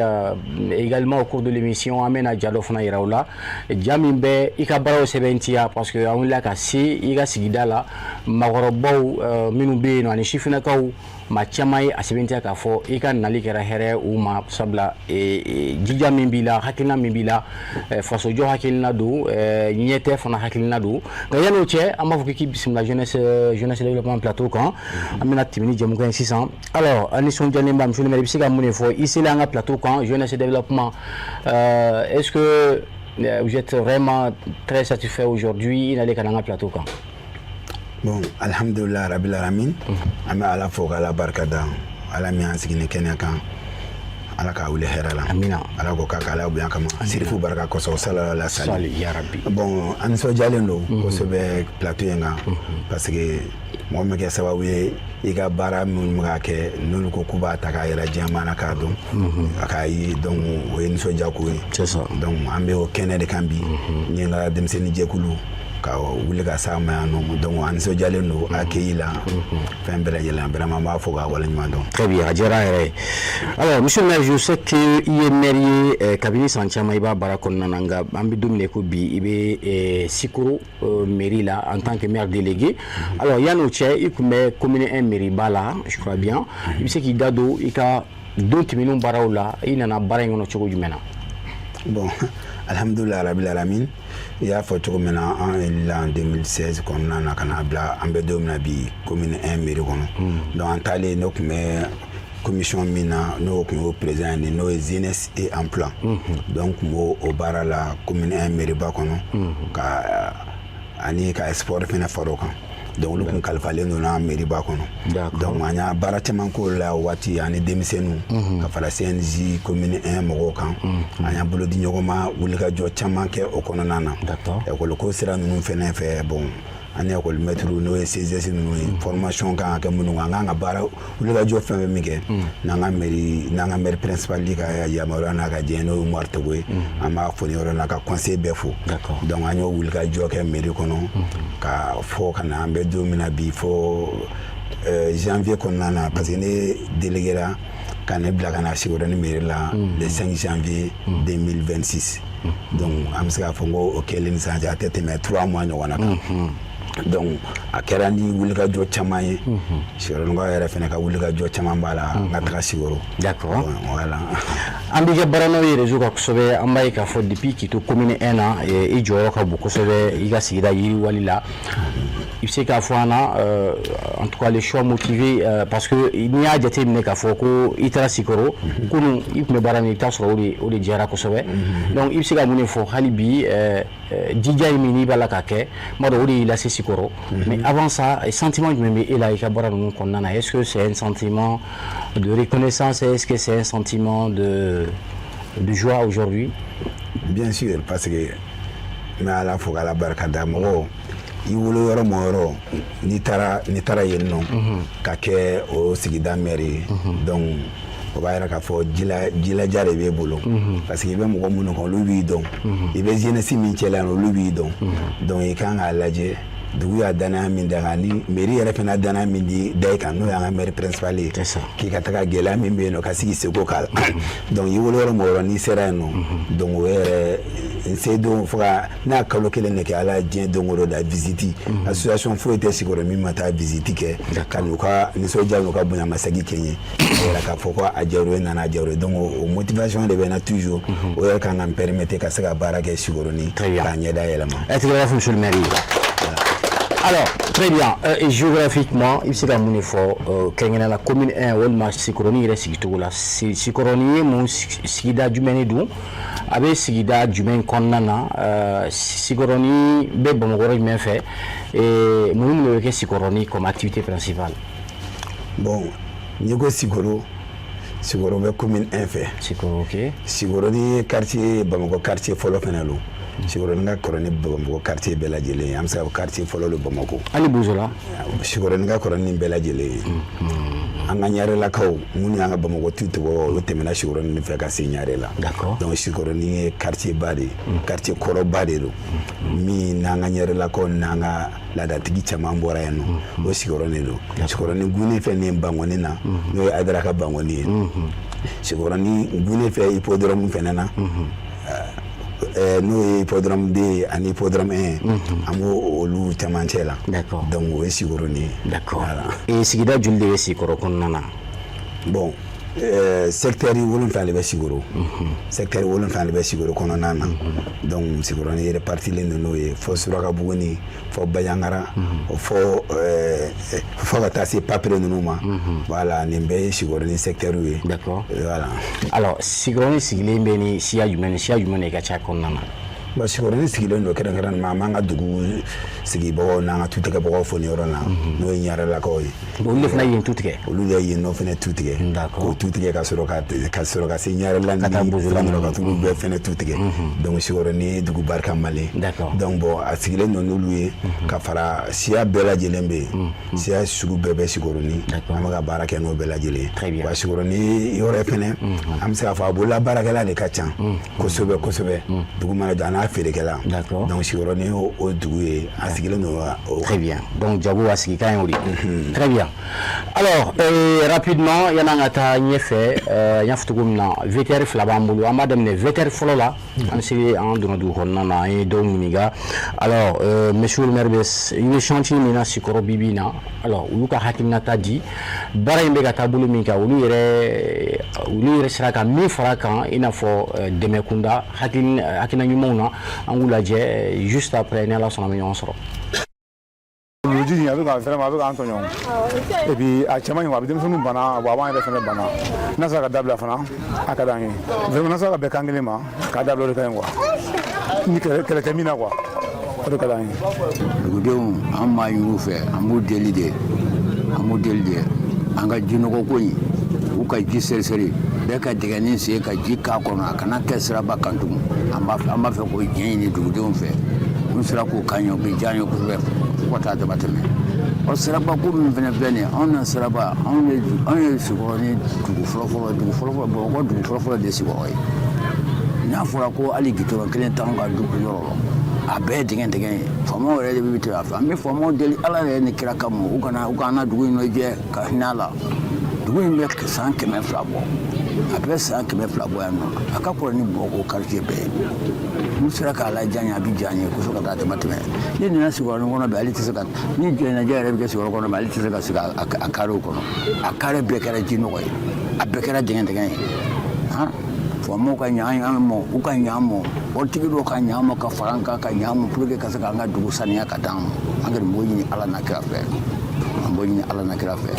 également, au cours de l'émission, an bɛna ja dɔ fana yira u la, ja min bɛ i ka baaraw sɛbɛntiya, parce que an wulila ka se i ka sigida la, maakɔrɔbaw minnu bɛ yen nɔ ani sifinnakaw, maa caman ye a sɛbɛntiya k'a fɔ i ka nali kɛra hɛrɛ u ma, sabula jija min b'i la, hakilina min b'i la, fasojɔ hakilina don, ɲɛtɛ fana hakilina don. Nka yanni o cɛ, an b'a fɔ k'i bisimila jeunesse développement plateau kan. An bɛna tɛmɛ ni jɛmukan ye sisan. Alors, an nisɔndiyalen ba, monsieur le maire, i bɛ se ka mun de fɔ i selen an ka plateau kan, jeunesse développement? Est-ce que vous êtes vraiment très satisfait aujourd'hui i nalen ka na an ka plateau kan? Bon, alhamdulillah rabbil alamin. An bɛ Ala fo k'Ala barika da, Ala min y'an sigi ni kɛnɛ kan. Ala k'a wuli hɛrɛ la. Amina. Ala ko k'a k'ala bonya kama, sirifu barika kosɔn, salala la sali. Sali ya rabbi. Bon, an nisɔndiyalen don kosɛbɛ plateau in kan, parce que mɔgɔ min kɛ sababu ye i ka baara minnu bɛ ka kɛ, n'olu ko k'u b'a ta k'a yɛrɛ diɲɛmaa na k'a dɔn a k'a ye, donc o ye nisɔndiya ko ye. C'est ça. Donc an bɛ o kɛnɛ de kan bi, n ye n ka denmisɛnnin jɛkulu ka wuli ka s'a ma yan nɔ. Donc an nisɔndiyalen don accueil la, fɛn bɛɛ lajɛlen. Vraiment, an b'a fɔ k'a waleɲuman dɔn. Très bien, a diyara an yɛrɛ ye. Alors, monsieur le maire, je sais que i ye maire ye kabini san caman i b'a baara kɔnɔna na, nka an bɛ don min na i ko bi, i bɛ Sikoro mairie la en tant que maire délégué. Alors, yan'o cɛ, i tun bɛ commune 1 mairie ba la, je crois bien. I bɛ se k'i da don i ka don tɛmɛnenw baaraw la, i nana baara in kɔnɔ cogo jumɛn na? Bon, alhamdulilah rabil alamin. I y'a fɔ cogo min na, an élila en 2016 kɔnɔna na ka na bila an bɛ don min na bi, commune 1 mairie kɔnɔ. Donc an taalen, ne tun bɛ commission min na, n'o tun y'o président ye, n'o ye jeunesse et emploi. Donc tun b'o o baara la commune 1 mairie ba kɔnɔ, ka ani ka sport fɛnɛ fara o kan. Donc olu tun kalifalen don n'a mairie ba kɔnɔ. Donc an y'a baara caman k'o la o waati, ani denmisɛnninw ka fara CNJ commune 1 mɔgɔw kan. An y'an bolo di ɲɔgɔn ma, wulikajɔ caman kɛ o kɔnɔna na. École ko sira ninnu fɛnɛ fɛ, bon, an ni école maître, n'o ye CGS ninnu ye, formation kan ka kɛ minnu kan, an kan ka baara wulikajɔ fɛn fɛn min kɛ, n'an ka maire principal ka yamaruya n'a ka diɲɛ, n'o ye Umaru Togo ye, an b'a fo nin yɔrɔ in na, ka conseil bɛɛ fo. Donc an y'o wulikajɔ kɛ mairie kɔnɔ ka fɔ ka na an bɛ don min na bi, fo janvier kɔnɔna na, parce que ne délégué la ka ne bila ka na Sikɔrɔni mairie la le 5 janvier 2026. Donc an bɛ se k'a fɔ n ko o kɛlen ni sisan cɛ, a tɛ tɛmɛ 3 mois ɲɔgɔn na kan. Donc a kɛra ni wulikajɔ caman ye. Sikɔrɔnikaw yɛrɛ fɛnɛ ka wulikajɔ caman b'a la n ka taga Sikɔrɔ. D'accord. Bon, voilà. An b'i ka baara n'aw ye réseau kan kosɛbɛ. An b'a ye k'a fɔ depuis k'i to commune 1 na, i jɔyɔrɔ ka bon kosɛbɛ i ka sigida yiriwali la. I bɛ se k'a fɔ an na, en tout cas les choix motivés, parce que n'i y'a jateminɛ k'a fɔ ko i taara Sikɔrɔ kunun, i tun bɛ baara min, i bɛ taa sɔrɔ o de diyara kosɛbɛ. Donc i bɛ se ka mun de fɔ hali bi, jija ye min n'i b'a la ka kɛ, n b'a dɔn o de y'i lase Sikɔrɔ, mais avant ça, sentiment jumɛn bɛ e la i ka baara ninnu kɔnɔna na? Est-ce que c'est un sentiment de reconnaissance? Est-ce que c'est un sentiment de joie aujourd'hui? Bien sûr, parce que n bɛ Ala fo k'Ala barika da. Mɔgɔ i wolo yɔrɔ mɔ yɔrɔ, n'i taara yen nɔ ka kɛ o sigida maire ye, donc o b'a yira k'a fɔ jilaja de b'e bolo, parce que i bɛ mɔgɔ minnu kan, olu b'i dɔn. I bɛ jeunesse min cɛla yan, olu b'i dɔn. Donc i kan k'a lajɛ dugu y'a danaya min da kan, ni mairie yɛrɛ fana danaya min di da i kan, n'o y'an ka maire principal ye, C'est ça. k'i ka taga gɛlɛya min bɛ yen nɔ, ka sigi seko k'a la. Donc i wolo yɔrɔ mɔ yɔrɔ, n'i sera yen nɔ, donc o yɛrɛ n se don fo ka n'a kalo kelen de kɛ. Ala ye diɲɛ don o don da visite, association foyi tɛ Sikɔrɔ min ma taa visite kɛ ka n'u ka nisɔndiya n'u ka bonyamasegin kɛ n ye, a yɛrɛ k'a fɔ ko a diyara u ye, nana a diyara u ye. Donc o motivation de bɛ n na toujours, o yɛrɛ kan ka n permettre ka se ka baara kɛ Sikɔrɔni Très bien. k'a ɲɛda yɛlɛma. Ɛ tigɛ fɔ monsieur le maire ye. Alors, très bien. Et géographiquement, i bɛ se ka mun de fɔ, kɛrɛnkɛrɛnnenya la commune 1 walima Sikɔrɔni yɛrɛ sigicogo la? Sikɔrɔni ye mun sigida jumɛn de don? A bɛ sigida jumɛn kɔnɔna na? Sikɔrɔni bɛ Bamakɔ yɔrɔ jumɛn fɛ? Et mun de bɛ kɛ Sikɔrɔni comme activité principale? Bon, n'i ko Sikoro, Sikoro bɛ commune 1 fɛ. Sikɔrɔ, ok. Sikɔrɔni quartier, Bamakɔ quartier fɔlɔ fɛnɛ don. Sikɔrɔni ka kɔrɔ ni Bamakɔ quartier bɛɛ lajɛlen ye. An bɛ se ka fɔ quartier fɔlɔ don Bamakɔ. Hali Bozola? Sikɔrɔni ka kɔrɔ ni nin bɛɛ lajɛlen ye. An ka ɲarelakaw minnu y'an ka Bamakɔ tu tɔgɔ, olu tɛmɛna Sikɔrɔni de fɛ ka se Ɲare la. Donc Sikɔrɔni ye quartier ba de ye, quartier kɔrɔba de don, min n'an ka ɲarelakaw n'an ka laadatigi caman bɔra yen nɔ, o Sikɔrɔni don. Sikɔrɔni gunne fɛn nin Bankɔni na, n'o ye Ayidara ka Bankɔni ye. Sikɔrɔni gunne fɛ hippodrome fɛnɛ na, n'o ye hippodrome 2 ani hippodrome 1, an b'o olu camancɛ la. Donc o ye Sikɔrɔni ye. D'accord. Voilà. Et sigida joli de bɛ Sikɔrɔ kɔnɔna na? Bon, secteur 7 de bɛ Sikoro, secteur 7 de bɛ Sikoro kɔnɔna na. Donc Sikɔrɔni répartilen don, n'o ye fɔ Surakabugu, fɔ Baɲangara, fɔ ka taa se Papere ninnu ma. Voilà, nin bɛɛ ye Sikɔrɔni secteur ye. D'accord. Voilà. Alors, Sikɔrɔni sigilen bɛ ni siya jumɛn ni siya jumɛn de ka ca kɔnɔna na? Bon, Sikɔrɔni sigilen don kɛrɛnkɛrɛnnenya, an b'an ka dugu sigibagaw n'an ka tutigɛbagaw fo nin yɔrɔ la, n'o ye Ɲarelakaw ye. Olu de fana ye yen tu tigɛ? Olu de ye yen nɔ fana tu tigɛ, k'o tu tigɛ ka sɔrɔ ka se Ɲarela ka taa ni Bozola fɛn dɔ ka t'olu bɛɛ fana tu tigɛ. Donc Sikɔrɔni ye dugu barikamalen. Donc bon, a sigilen don n'olu ye ka fara siya bɛɛ lajɛlen bɛ yen, siya sugu bɛɛ bɛ Sikɔrɔni. An bɛ ka baara kɛ n'o bɛɛ lajɛlen ye. Wa Sikɔrɔni yɔrɔ fɛnɛ, an bɛ se k'a fɔ a bolola baarakɛla de ka ca kosɛbɛ kosɛbɛ, dugu mana jɛ a n'a feerekɛla. Donc Sikɔrɔni y'o o dugu ye, a sigilen don o. Très bien. Donc jago a sigi kan ye o de ye. Très bien. Alors rapidement, yan'an ka taa ɲɛfɛ, n y'a fɔ cogo min na, VTR fila b'an bolo. An b'a daminɛ VTR fɔlɔ la. An bɛ se an donna dugu kɔnɔna na, an ye dɔw ɲininka. Alors monsieur le maire bɛ i bɛ chantier min na Sikɔrɔ bi bi in na. Alors olu ka hakilinata di baara in bɛ ka taa bolo min kan, olu yɛrɛ sera ka min fara a kan, i n'a fɔ dɛmɛ kunda, hakilina ɲumanw na, an k'u lajɛ juste après. Ni Ala sɔnna, an bɛ ɲɔgɔn sɔrɔ. Wuluji in, a bɛ ka vraiment, a bɛ k'an tɔɲɔ. Et puis a cɛ man ɲi, a bɛ denmisɛnninw bana, a b'an yɛrɛ fɛnɛ bana. N'a sera ka dabila fana, a ka d'an ye vraiment. N'a sera ka bɛn kan kelen ma k'a dabila, o de ka ɲi quoi. Ni kɛlɛ tɛ min na quoi, o de ka d'an ye. Dugudenw, an b'a ɲini u fɛ, an b'u deli de, an b'u deli de, an ka jinɔgɔ ko in, u ka ji seriseri, bɛɛ ka dingɛnin sen ka ji k'a kɔnɔ, a kana kɛ siraba kan tugun. An b'a fɛ k'o diɲɛ ɲini dugudenw fɛ. N'u sera k'o kan ye, o bɛ diya an ye kosɛbɛ fo ka taa dama tɛmɛ. Ɔ, siraba ko min fana filɛ nin ye, anw na siraba, anw ye Sikɔrɔni dugu fɔlɔfɔlɔ, dugu fɔlɔfɔlɔ, Bamakɔ dugu fɔlɔfɔlɔ de ye Sikɔrɔ ye. N'a fɔra ko hali gitɔrɔn kelen t'anw ka dugu yɔrɔ la, a bɛɛ ye dingɛ dingɛ ye. Faamaw yɛrɛ de bɛ tɛmɛ a fɛ. An bɛ faamaw deli Ala yɛrɛ ni kira kama, u kana dugu in lajɛ ka hinɛ a la. Dugu in bɛ san 200 bɔ, a bɛ san 200 bɔ yan nɔ. A ka kɔrɔ ni Bamakɔ quartier bɛɛ ye. N'u sera k'a ladiya n ye, a bɛ diya n ye kosɛbɛ ka taa dama tɛmɛ. N'i nana Sikɔrɔni kɔnɔ bi, ale tɛ se ka ni jɛnajɛ yɛrɛ bɛ kɛ Sikɔrɔ kɔnɔ bi, ale tɛ se ka sigi a karew kɔnɔ. A kare bɛɛ kɛra ji nɔgɔ ye, a bɛɛ kɛra dingɛ dingɛ ye. Han, faamaw ka ɲa an ma, u ka ɲa an ma, waritigi dɔw ka ɲa an ma ka fara an kan, ka ɲa an ma pour que ka se k'an ka dugu saniya ka d'an ma. An kɔni b'o ɲini Ala n'a kira fɛ, an b'o ɲini Ala n'a kira fɛ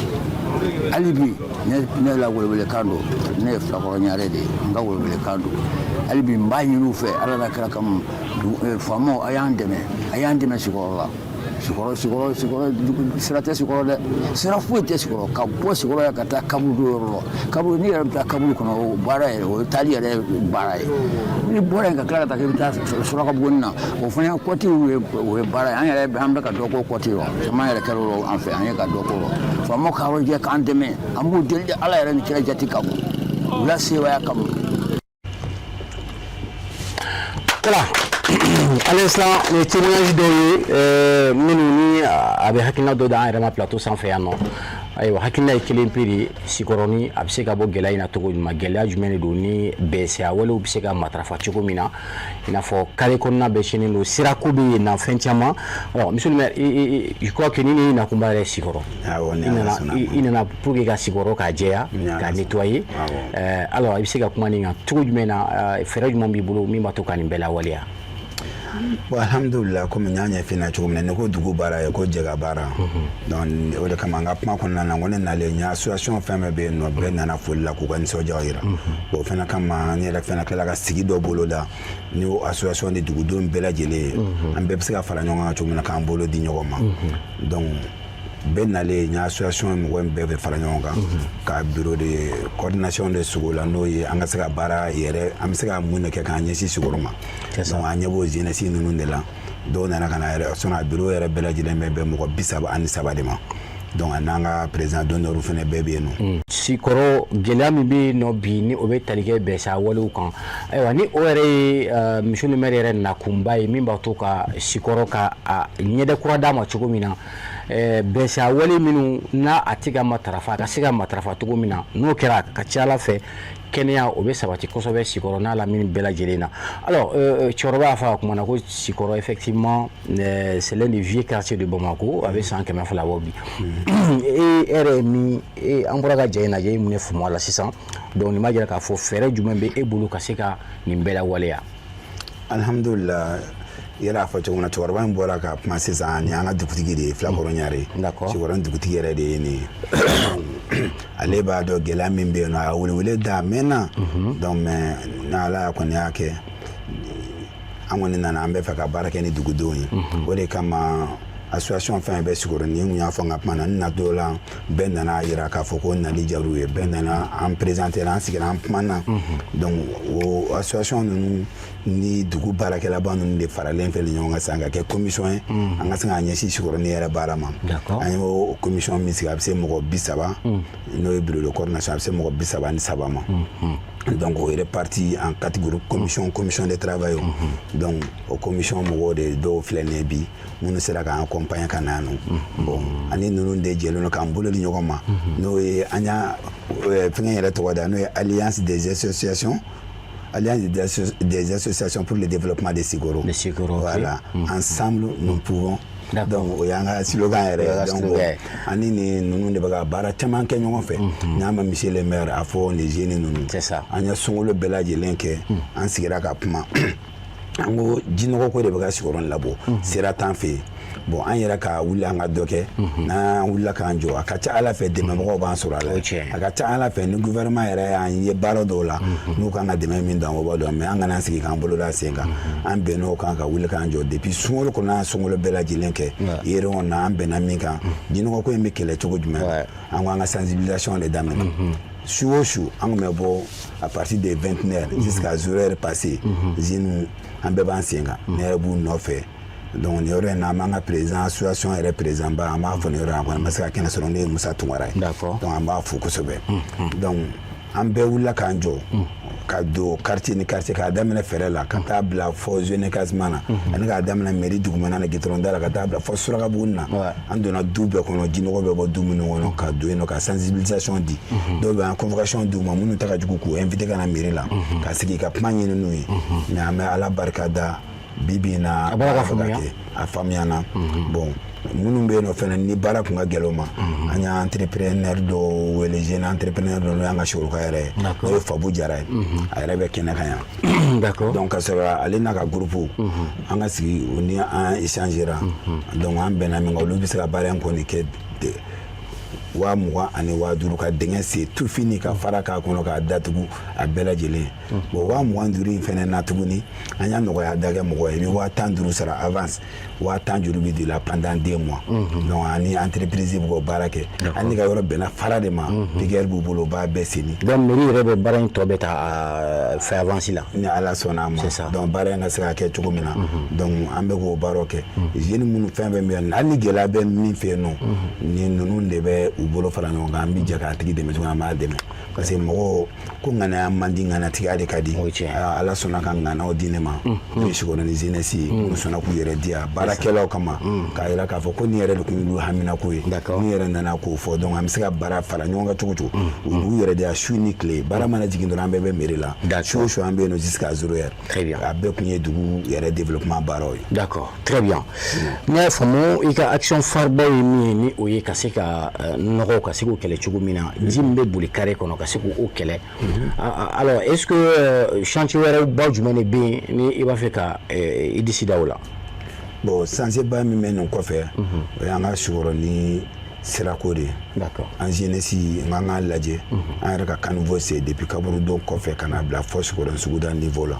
hali bi. Ne la welewelekan don, ne ye Filakɔrɔ Ɲare de ye, n ka welewelekan don hali bi, n b'a ɲini u fɛ Ala n'a kira kama, faamaw, a y'an dɛmɛ, a y'an dɛmɛ Sikɔrɔ la. Sikɔrɔ, Sikɔrɔ, Sikɔrɔ, sira tɛ Sikɔrɔ dɛ, sira foyi tɛ Sikɔrɔ. Ka bɔ Sikɔrɔ yan ka taa kaburudo yɔrɔ la, kaburu, n'i yɛrɛ bɛ taa kaburu kɔnɔ, o baara yɛrɛ, o ye taali yɛrɛ baara ye. N'i bɔra yen ka tila ka taa k'i bɛ taa Surakabugunin na, o fana kɔti, o ye baara ye. An yɛrɛ, an bɛ ka dɔ k'o kɔti rɔ, caman yɛrɛ kɛra o an fɛ, an ye ka dɔ k'o rɔ. Faamaw ka yɔrɔ jɛ k'an dɛmɛ, an b'u deli Ala yɛrɛ ni kira jati kama, u la sebaaya kama. Voilà. Allez, sisan nin ye témoignage dɔw ye minnu ni a bɛ hakilina dɔ d'an yɛrɛ ma plateau sanfɛ yan nɔ. Ayiwa, hakilina ye kelen pe de ye: Sikɔrɔni a bɛ se ka bɔ gɛlɛya in na cogo jumɛn? Gɛlɛya jumɛn de don ni bɛnsiya walew bɛ se ka matarafa cogo min na, i n'a fɔ carré kɔnɔna bɛɛ sɛnnen don, sirako bɛ yen na, fɛn caman. Alors monsieur le maire, je crois que ni ne ye nakunba yɛrɛ Sikɔrɔ, i nana pour que ka Sikɔrɔ k'a jɛya, k'a nettoyer. Alors i bɛ se ka kuma nin kan cogo jumɛn na? Fɛɛrɛ jumɛn b'i bolo min b'a to ka nin bɛɛ lawaleya? Bon, alhamdulillah, komi n y'a ɲɛf'i ɲɛna cogo min na, ne ko dugu baara ye ko jɛ ka baara. Donc o de kama, n ka kuma kɔnɔna na, n ko ne nalen, n ye association fɛn fɛn bɛ yen nɔ, bɛɛ nana foli la k'u ka nisɔndiyaw yira. Bon, o fana kama, n yɛrɛ fana tilala ka sigi dɔ boloda ni o association ni dugudenw bɛɛ lajɛlen ye, an bɛɛ bɛ se ka fara ɲɔgɔn kan cogo min na k'an bolo di ɲɔgɔn ma. Donc bɛɛ nalen, n ye association mɔgɔ in bɛɛ bɛ fara ɲɔgɔn kan ka bureau de coordination de sogo la, n'o ye an ka se ka baara yɛrɛ, an bɛ se ka mun de kɛ k'an ɲɛsin Sikɔrɔ ma. Donc an ɲɛ b'o jeunesse ninnu de la. Dɔw nana ka na yɛrɛ sɔnni a bureau yɛrɛ bɛɛ lajɛlen bɛ bɛn mɔgɔ 33 de ma. Donc a n'an ka président d'honneur fana bɛɛ bɛ yen nɔ. Sikɔrɔ gɛlɛya min bɛ yen nɔ bi, ni o bɛ tali kɛ bɛnsa walew kan, ayiwa, ni o yɛrɛ ye monsieur le maire yɛrɛ nakunba ye min b'a to ka Sikɔrɔ ka a ɲɛda kura d'a ma cogo min na, bɛnsa wale minnu n'a a tɛ ka matarafa, a ka se ka matarafa cogo min na, n'o kɛra, a ka ca Ala fɛ, kɛnɛya o bɛ sabati kosɛbɛ Sikɔrɔ n'a lamini bɛɛ lajɛlen na. Alors cɛkɔrɔba y'a fɔ a kuma na ko Sikɔrɔ, effectivement, c'est l'un des vieux quartiers de Bamako, a bɛ san 200 bɔ bi. E yɛrɛ ye min e, an bɔra ka ja in lajɛ, e mun de faamu a la sisan? Donc nin b'a jira k'a fɔ fɛɛrɛ jumɛn bɛ e bolo ka se ka nin bɛɛ lawaleya? Alhamdulillah, yɛrɛ y'a fɔ cogo min na, cɛkɔrɔba in bɔra ka kuma sisan, nin y'an ka dugutigi de ye, Filakɔrɔ Ɲare. Sikɔrɔ dugutigi yɛrɛ de ye nin ye. Ale b'a dɔn gɛlɛya min bɛ yen nɔ, a welewele da a mɛnna. Donc mais n'Ala kɔni y'a kɛ, An kɔni nana, an bɛ fɛ ka baara kɛ ni dugudenw ye. O de kama association fɛn bɛ Sikɔrɔni, n kun y'a fɔ n ka kuma na, n na dɔw la, bɛɛ nana yira k'a fɔ ko nali diyar'u ye. Bɛɛ nana an présenter, an sigira, an kumana. Donc o association ninnu ni dugu baarakɛlaba ninnu de faralen fɛ ɲɔgɔn kan sisan ka kɛ commission ye, an ka se k'an ɲɛsin Sikɔrɔni yɛrɛ baara ma. An y'o commission min sigi, a bɛ se mɔgɔ 30, n'o ye bureau de coordination, a bɛ se mɔgɔ 33 ma. Donc o réparti en quatre groupes, commission de travail. Donc o commission mɔgɔw de dɔw filɛ nin ye bi, minnu sera k'an accompagner ka na yan nɔ. Bon, ani ninnu de jɛlen don k'an bolo di ɲɔgɔn ma, n'o ye an y'a fɛngɛ yɛrɛ tɔgɔ da, n'o ye Alliance des associations pour le développement de Sikoro. De Sikoro. Voilà. Ensemble, nous pouvons. Donc o y'an ka slogan yɛrɛ. Donc ani ni ninnu de bɛ ka baara caman kɛ ɲɔgɔn fɛ. N'a ma monsieur le maire a fɔ ni jeunes ninnu. C'est ça. An ye sunkalo bɛɛ lajɛlen kɛ, an sigira ka kuma, an ko jinɔgɔ ko de bɛ ka Sikɔrɔni labɔ, sira t'an fɛ yen. Bon, an yɛrɛ ka wuli an ka dɔ kɛ. N'an wulila k'an jɔ, a ka ca Ala fɛ, dɛmɛbagaw b'an sɔrɔ a la. A ka ca Ala fɛ, ni gouvernement yɛrɛ y'an ye baara dɔw la, n'u kan ka dɛmɛ min don, an b'o dɔn. Mais an kana sigi k'an bolo da sen kan. An bɛnn'o kan ka wuli k'an jɔ depuis sunkalo kɔnɔ, an sunkalo bɛɛ lajɛlen kɛ yɛrɛ na. An bɛnna min kan, jinɔgɔ ko in bɛ kɛlɛ cogo jumɛn? An ko an ka sensibilisation de daminɛ. Su o su, an tun bɛ bɔ à partir de 21 heures jusqu'à 0 heure passée. Jeunes, an bɛɛ b'an sen kan, ne yɛrɛ b'u nɔfɛ. Donc nin yɔrɔ in na, an b'an ka président association yɛrɛ président ba, an b'a fɔ nin yɔrɔ in kɔnɔ, an ma se ka kɛnɛ sɔrɔ, n'o ye Musa Tunkara ye. Donc an b'a fo kosɛbɛ. Donc an bɛɛ wulila k'an jɔ ka don quartier ni quartier, k'a daminɛ fɛrɛ la ka taa bila fɔ zone Kasima na, ani k'a daminɛ mairie dugumana na, goudron da la, ka taa bila fɔ Surakabugu na. An donna du bɛɛ kɔnɔ, jinɔgɔ bɛ bɔ du minnu kɔnɔ, ka don yen nɔ ka sensibilisation di. Dɔw bɛ an convocation d'u ma, minnu ta ka jugu, k'u invité ka na mairie la ka sigi ka kuma ɲini n'u ye. Mais an bɛ Ala barika da, bi bi in na a bɔra ka faamuya. A faamuyana. Bon, minnu bɛ yen nɔ fɛnɛ, ni baara kun ka gɛlɛn u ma, an y'an entrepreneur dɔw wele, jeune entrepreneur dɔ, n'o y'an ka Sikɔrɔka yɛrɛ ye, n'o ye Fabu Jara ye, a yɛrɛ bɛ kɛnɛ kan yan. Donc ka sɔrɔ ale n'a ka groupe, an ka sigi o ni an échangera. Donc an bɛnna min kan, olu bɛ se ka baara in kɔni kɛ 20,000 ani 5,000, ka dingɛ sen tout fini, ka fara k'a kɔnɔ, k'a datugu a bɛɛ lajɛlen. Bon, 25,000 in fɛnɛ na tuguni, an y'a nɔgɔya da kɛ mɔgɔ ye, i bɛ 15,000 sara avance, 10,000 juru bɛ don i la pendant 2 mois. Donc ani entreprise bɛ k'o baara kɛ, hali ni ka yɔrɔ bɛnna fara de ma, piqueur b'u bolo, u b'a bɛɛ senni. Donc mairie yɛrɛ bɛ baara in tɔ bɛɛ ta fɛ avance la. Ni Ala sɔnna a ma. C'est ça. Donc baara in ka se ka kɛ cogo min na, donc an bɛ k'o baaraw kɛ. Jeunes minnu fɛn fɛn bɛ yen, hali ni gɛlɛya bɛ min fɛ yen nɔ, ni ninnu de bɛ u bolo fara ɲɔgɔn kan, an bɛ jɛ k'a tigi dɛmɛ cogo min, an b'a dɛmɛ, parce que mɔgɔw ko ŋanaya man di, ŋanatigiya de ka di. Ala sɔnna ka ŋanaw di ne ma, n'o ye Sikɔrɔni jeunesse ye, minnu sɔnna k'u yɛrɛ di yan baarakɛlaw kama, k'a yira k'a fɔ ko nin yɛrɛ de kun y'olu haminako ye. N'u yɛrɛ nana k'o fɔ, donc an bɛ se ka baara fara ɲɔgɔn kan cogo cogo, u b'u yɛrɛ di yan su ni tile. Baara mana jigin dɔrɔn, an bɛɛ bɛ mairie la, su o su an bɛ yen nɔ jusqu'à 0 heure. Très bien. A bɛɛ kun ye dugu yɛrɛ développement baaraw ye. D'accord, très bien. N'i y'a faamu, i ka action phare ba ye min ye, ni o ye ka se ka nɔgɔ ka se k'o kɛlɛ cogo min na, ji min bɛ boli carré kɔnɔ, ka se k'o kɛlɛ. Alors, est-ce que chantier wɛrɛw ba jumɛn de bɛ yen ni i b'a fɛ ka i disi da o la? Bon, chantier ba min bɛ nin kɔfɛ, o y'an ka Sikɔrɔni sirako de ye. An jeunesse, n k'an k'a lajɛ, an yɛrɛ ka caniveau sen depuis kaburudon kɔfɛ ka na bila fɔ Sikɔrɔni suguda niveau la,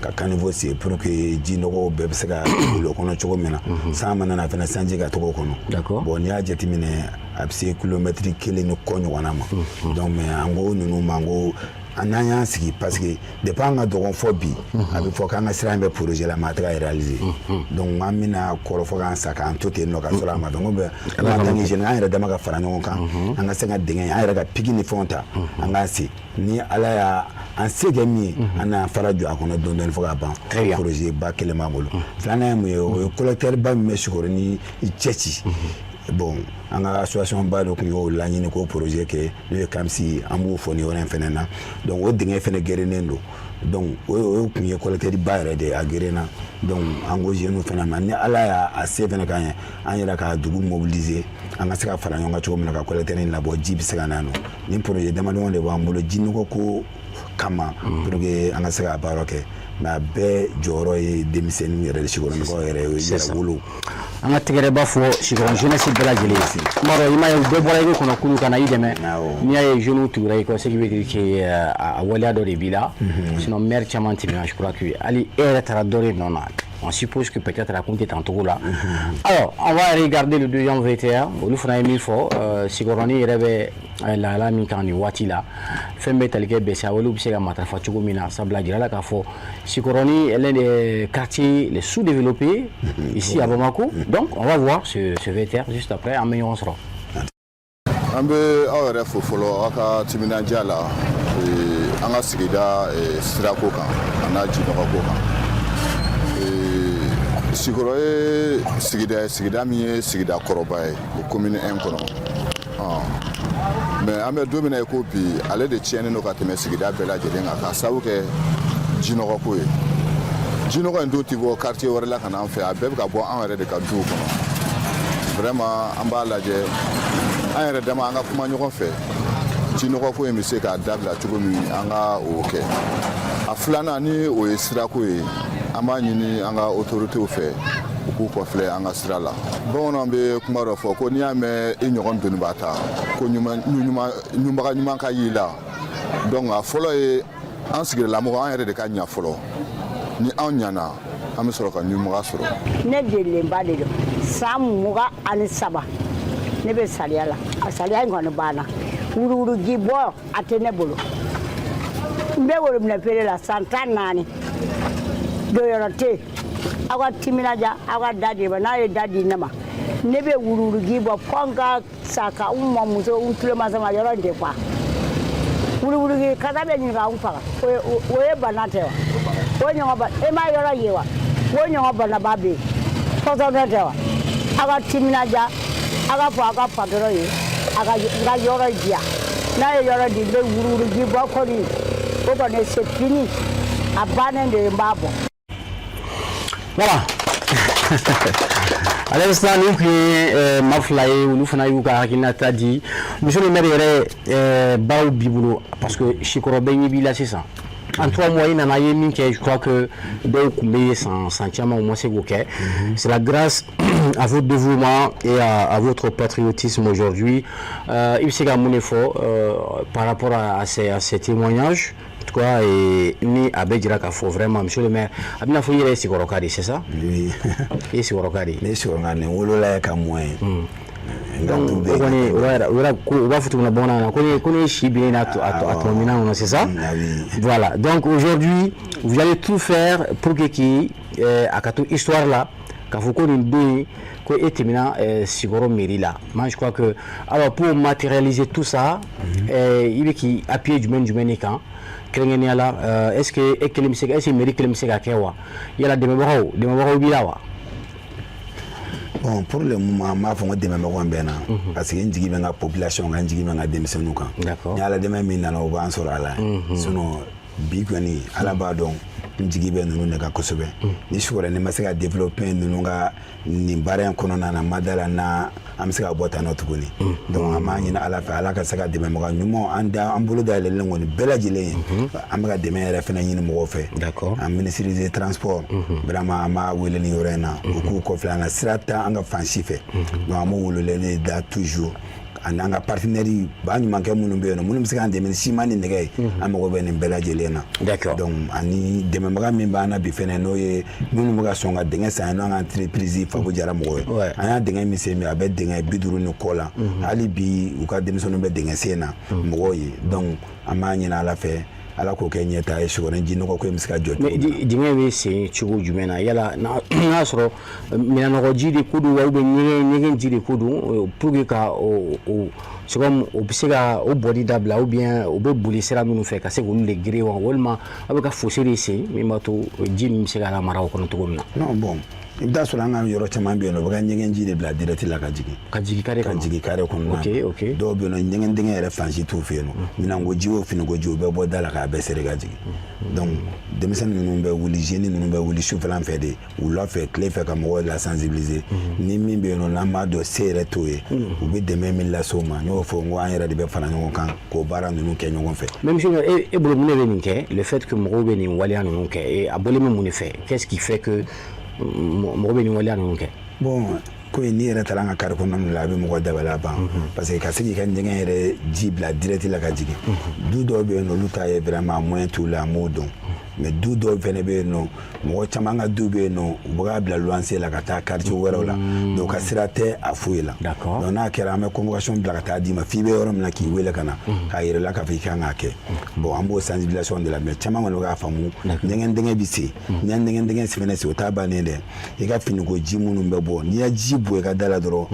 ka caniveau sen pour que ji nɔgɔw bɛɛ bɛ se ka boli o kɔnɔ cogo min na, san mana na fɛnɛ, sanji ka taga o kɔnɔ. Bon, n'i y'a jateminɛ, a bɛ se kilomɛtiri kelen ni kɔ ɲɔgɔnna ma. Donc mais an ko ninnu ma, an ko n'an y'an sigi, parce que depuis an ka dɔgɔn fɔ bi, a bɛ fɔ k'an ka sira in bɛ projet la, mais a tɛ ka réaliser. Donc an bɛna kɔrɔ fɔ k'an sa k'an to ten nɔ ka sɔrɔ a ma dɔn. Ko bɛ en tant que jeune, an yɛrɛ dama ka fara ɲɔgɔn kan, an ka se ka dingɛ, an yɛrɛ ka pique ni fɛnw ta, an k'an sen, ni Ala y'a an se kɛ min ye, an n'an fara jɔ a kɔnɔ dɔɔni dɔɔni fo k'a ban. Projet ba kelen b'an bolo. Filanan ye mun ye? O ye collecteur ba min bɛ Sikɔrɔni cɛ ci. Bon, an ka association ba dɔ tun y'o laɲini k'o projet kɛ, n'o ye Kamsi, an b'o fɔ nin yɔrɔ in fɛnɛ na. Donc o dingɛ fɛnɛ gerennen don. Donc o tun ye collecteur ba yɛrɛ de ye, a gerenna. Donc an ko jeunes fɛnɛ ma, ni Ala y'a se fɛnɛ k'an ye, an yɛrɛ ka dugu mobiliser, an ka se ka fara ɲɔgɔn kan cogo min na ka collecteur in labɔ, ji bɛ se ka na nɔ. Ni projet damadɔni de b'an bolo jinɔgɔ ko kama pour que an ka se ka baara kɛ, mais a bɛɛ jɔyɔrɔ ye denmisɛnninw yɛrɛ de, Sikɔrɔnikaw yɛrɛ ye, yɛrɛ wolo. An ka tɛgɛrɛba fɔ Sikɔrɔ jeunesse bɛɛ lajɛlen ye. N b'a dɔn, i m'a ye, u bɛɛ bɔra i kɔnɔ kulu ka na i dɛmɛ. N'i y'a ye jeunes tugura i kɔ, ce qui veut dire que a waleya dɔ de b'i la. Sinon maire caman tɛmɛna, je crois que hali e yɛrɛ taara dɔ de nɔ na. On suppose que peut-être a kun tɛ tan togo la. Alors, on va regarder le deuxième VTR. Olu fana ye min fɔ, Sikɔrɔni yɛrɛ bɛ lahala min kan nin waati la, fɛn bɛɛ tali kɛ bɛsɛ walew bɛ se ka matarafa cogo min na, sabula jira la k'a fɔ Sikɔrɔni est l'un des quartiers les sous-développés ici à Bamako. Donc on va voir ce VTR juste après, an bɛ ɲɔgɔn sɔrɔ. An bɛ aw yɛrɛ fo fɔlɔ, aw ka timinandiya la an ka sigida sirako kan a n'a jinɔgɔko kan. Sikɔrɔ ye sigida ye, sigida min ye sigida kɔrɔba ye o commune 1 kɔnɔ, mais an bɛ don min na i ko bi, ale de tiɲɛnen don ka tɛmɛ sigida bɛɛ lajɛlen kan, k'a sababu kɛ jinɔgɔko ye. Jinɔgɔ in dun ti bɔ quartier wɛrɛ la ka na an fɛ, a bɛɛ bɛ ka bɔ an yɛrɛ de ka duw kɔnɔ. Vraiment, an b'a lajɛ an yɛrɛ dama, an ka kuma ɲɔgɔn fɛ, jinɔgɔko in bɛ se k'a dabila cogo min, an ka o kɛ. A filanan ni o ye sirako ye. An b'a ɲini an ka autorités fɛ, u k'u kɔfilɛ an ka sira la. Bamananw bɛ kuma dɔ fɔ ko n'i y'a mɛn i ɲɔgɔn doniba ta ko ɲumanbaga ɲuman ka y'i la. Donc a fɔlɔ ye an sigidalamɔgɔ, an yɛrɛ de ka ɲa fɔlɔ. Ni anw ɲana, an bɛ sɔrɔ ka ɲumanbaga sɔrɔ. Ne delilenba de don, san 23 ne bɛ saliya la. A saliya in kɔni banna, wuruwuruji bɔ a tɛ ne bolo. N bɛ worobinɛ feere la san 14, donyɔrɔ tɛ yen. Aw ka timinadiya, aw ka da di ma. N'a ye da di ne ma, ne bɛ wuruwuruji bɔ fɔ n ka sa, ka n mɔmuso n tuloma sama, yɔrɔ in tɛ fa. Wuruwuruji kasa bɛ ɲini ka n faga. O ye bana tɛ wa? O ɲɔgɔn ba e ma yɔrɔ ye wa? O ɲɔgɔn banaba bɛ yen, pɔsɔnɛ tɛ wa? Aw ka timinadiya, aw ka fɔ aw ka patɔrɔn ye a ka n ka yɔrɔ di yan. N'a ye yɔrɔ di, n bɛ wuruwuruji bɔ kɔni, o kɔni, c'est fini, a bannen de ye, n b'a bɔ. Voilà. Ale sisan, nin tun ye maa fila ye, olu fana y'u ka hakilinata di. Monsieur le maire yɛrɛ, baaraw b'i bolo, parce que Sikɔrɔ bɛɛ ɲɛ b'i la sisan. En 3 mois, i nana, i ye min kɛ, je crois que dɔw tun bɛ san san caman u ma se k'o kɛ. C'est la grâce à votre dévouement et à votre patriotisme aujourd'hui. I bɛ se ka mun de fɔ par rapport à ces témoignages, en tout cas, et ni a bɛ jira k'a fɔ vraiment, monsieur le maire, a bɛna fɔ i yɛrɛ ye Sikɔrɔka de, c'est ça? Oui. I ye Sikɔrɔka de ye. Ne ye Sikɔrɔka de ye, n wolola ye ka mɔ ye. Donc o kɔni, o b'a yira, o yɛrɛ ko u b'a fɔ cogo min na bamanankan na, ko ne ye si bilen a tɔ minɛn kɔnɔ, c'est ça? Oui. Voilà, donc aujourd'hui, vous allez tout faire pour que k'i a ka to histoire la k'a fɔ ko nin don in, ko e tɛmɛna Sikɔrɔ mairie la. Moi, je crois que, alors, pour matérialiser tout ça, i bɛ k'i appuyer jumɛn jumɛn de kan kɛrɛnkɛrɛnnenya la? Est ce que e kelen bɛ se ka, est ce que mairie kelen bɛ se ka kɛ wa? Yala dɛmɛbagaw b'i la wa? Bon, pour le moment, n b'a fɔ n ko dɛmɛbagaw bɛ n na, parce que n jigi bɛ n ka population kan, n jigi bɛ n ka denmisɛnninw kan. Ni Ala dɛmɛ min nana, o b'an sɔrɔ a la. Sinon bi kɔni, Ala b'a dɔn, n jigi bɛ ninnu de kan kosɛbɛ. Ni Sikɔrɔ ne ma se ka développer ninnu ka nin baara in kɔnɔna na, ma da la na an bɛ se ka bɔ tan nɔ tuguni. Donc an b'a ɲini Ala fɛ, Ala ka se ka dɛmɛbaga ɲumanw an da, an bolo dayɛlɛlen kɔni bɛɛ lajɛlen ye. An bɛ ka dɛmɛ yɛrɛ fana ɲini mɔgɔw fɛ. An ministre des Transports, vraiment, an b'a wele nin yɔrɔ in na, u k'u kɔfilɛ an na, sira tɛ an ka fan si fɛ. Donc an b'o weleli da toujours, ani an ka partenaire ba ɲumankɛ minnu bɛ yen nɔ, minnu bɛ se k'an dɛmɛ ni siman ni nɛgɛ ye, an mago bɛ nin bɛɛ lajɛlen na. Donc ani dɛmɛbaga min b'an na bi fɛnɛ, n'o ye minnu bɛ ka sɔn ka dingɛ san, n'an ka entreprise Fabo Jara mɔgɔ ye. An y'a dingɛ min sen bi, a bɛ dingɛ 50 ni kɔ la. Hali bi u ka denmisɛnninw bɛ dingɛ sen na mɔgɔw ye. Donc an b'a ɲini Ala fɛ, Ala k'o kɛ ɲɛta ye, Sikɔrɔ jinɔgɔ ko in bɛ se ka jɔ cogo min na. Dingɛ bɛ sen cogo jumɛn na? Yala n'a y'a sɔrɔ minɛnɔgɔji de ko don wa, ou bien ɲɛgɛn ji de ko don, pour que ka o c'est comme o bɛ se ka o bɔli dabila, ou bien o bɛ boli sira minnu fɛ, ka se k'olu de gere wa, walima aw bɛ ka fossé de sen min b'a to ji ninnu bɛ se ka lamara o kɔnɔ cogo min na? Non, bon, i bɛ taa sɔrɔ an ka yɔrɔ caman bɛ yen nɔ, u bɛ ka ɲɛgɛn ji de bila direct la ka jigin. Ka jigin carré kɔnɔ. Ka jigin carré kɔnɔna na. Ok. Dɔw bɛ yen nɔ, ɲɛgɛn dingɛ yɛrɛ fan si t'u fɛ yen nɔ. Minɛnko ji o, finiko ji, o bɛɛ bɔ da la k'a bɛɛ seri ka jigin. Donc denmisɛnnin ninnu bɛ wuli, jeunes ninnu bɛ wuli sufɛla fɛ de, wula fɛ, tile fɛ, ka mɔgɔw la sensibiliser. Ni min bɛ yen nɔ, n'an b'a dɔn se yɛrɛ t'o ye, u bɛ dɛmɛ min lase o ma. N y'o fɔ n ko an yɛrɛ de bɛ fara ɲɔgɔn kan k'o baara ninnu kɛ ɲɔgɔn fɛ. Mais monsieur, e bolo, mun de bɛ nin kɛ, le fait que mɔgɔw bɛ nin waleya ninnu kɛ, a bɔlen bɛ mun de fɛ? Qu'est-ce qui fait que Mɔgɔ bɛ nin waleya ninnu kɛ. Bon, ko in, n'i yɛrɛ taara an ka carré kɔnɔna la, a bɛ mɔgɔ dabali ban, parce que ka se k'i ka ɲɛgɛn yɛrɛ ji bila direct la ka jigin. Du dɔw bɛ yen nɔ, olu ta ye vraiment moyen t'u la, an b'o dɔn. Mais du dɔw fɛnɛ bɛ yen nɔ, mɔgɔ caman ka du bɛ yen nɔ, u bɛ k'a bila luwanse la ka taa quartier wɛrɛw la, donc ka sira tɛ a foyi la. Donc n'a kɛra, an bɛ convocation bila ka taa d'i ma f'i bɛ yɔrɔ min na, k'i wele ka na k'a yɛrɛ la k'a fɔ i kan k'a kɛ. Bon, an b'o sensibilisation de la, mais caman kɔni bɛ k'a faamu. Ɲɛgɛn dingɛ bɛ sen, ɲɛgɛn dingɛ fɛnɛ sen, o t'a bannen dɛ. I ka finiko ji minnu bɛ bɔ, n'i ya ji bɔ i ka da la dɔrɔn,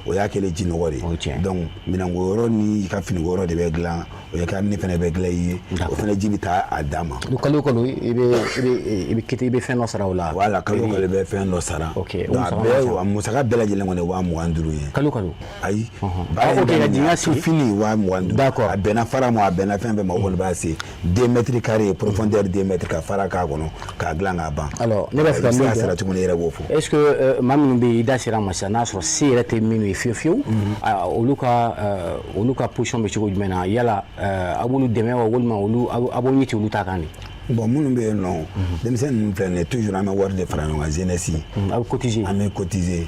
o y'a kɛlen ji nɔgɔ de ye. Donc minɛnko yɔrɔ ni i ka finiko yɔrɔ de bɛ dilan, o ye ka ne fɛnɛ bɛ dilan i ye, o fɛnɛ ji bɛ taa a dan ma. Kalo o kalo, i bɛ kete, i bɛ fɛn dɔ sara o la. Voilà, kalo o kalo i bɛ fɛn dɔ sara. Donc a bɛɛ, a musaka bɛɛ lajɛlen kɔni ye 25 000 ye. Kalo kalo? Ayi. Ah, ok, ka dingɛ sen. Fini 25 000. A bɛnna fara ma, a bɛnna fɛn fɛn ma, o kɔni b'a se 2 mètres carrés, profondeur 2 mètres, ka fara k'a kɔnɔ k'a dilan k'a ban. Alors, ne b'a fɛ ka I bɛ se min k'a dɔn sara cogo min, i yɛrɛ b'o fɔ. Est ce que maa minnu bɛ yen, i da sera a ma sisan, n'a sɔrɔ se yɛrɛ tɛ minnu ye fiyewu fiyewu, olu ka position bɛ cogo jumɛn na? Yala aw b'olu dɛmɛ wa, walima olu aw b'aw ɲɛ ci olu ta kan de? Bon, minnu bɛ yen nɔ, denmisɛnnin ninnu filɛ nin ye, toujours an bɛ wari de fara ɲɔgɔn kan, jeunesse. Aw bɛ cotiser? An bɛ cotiser.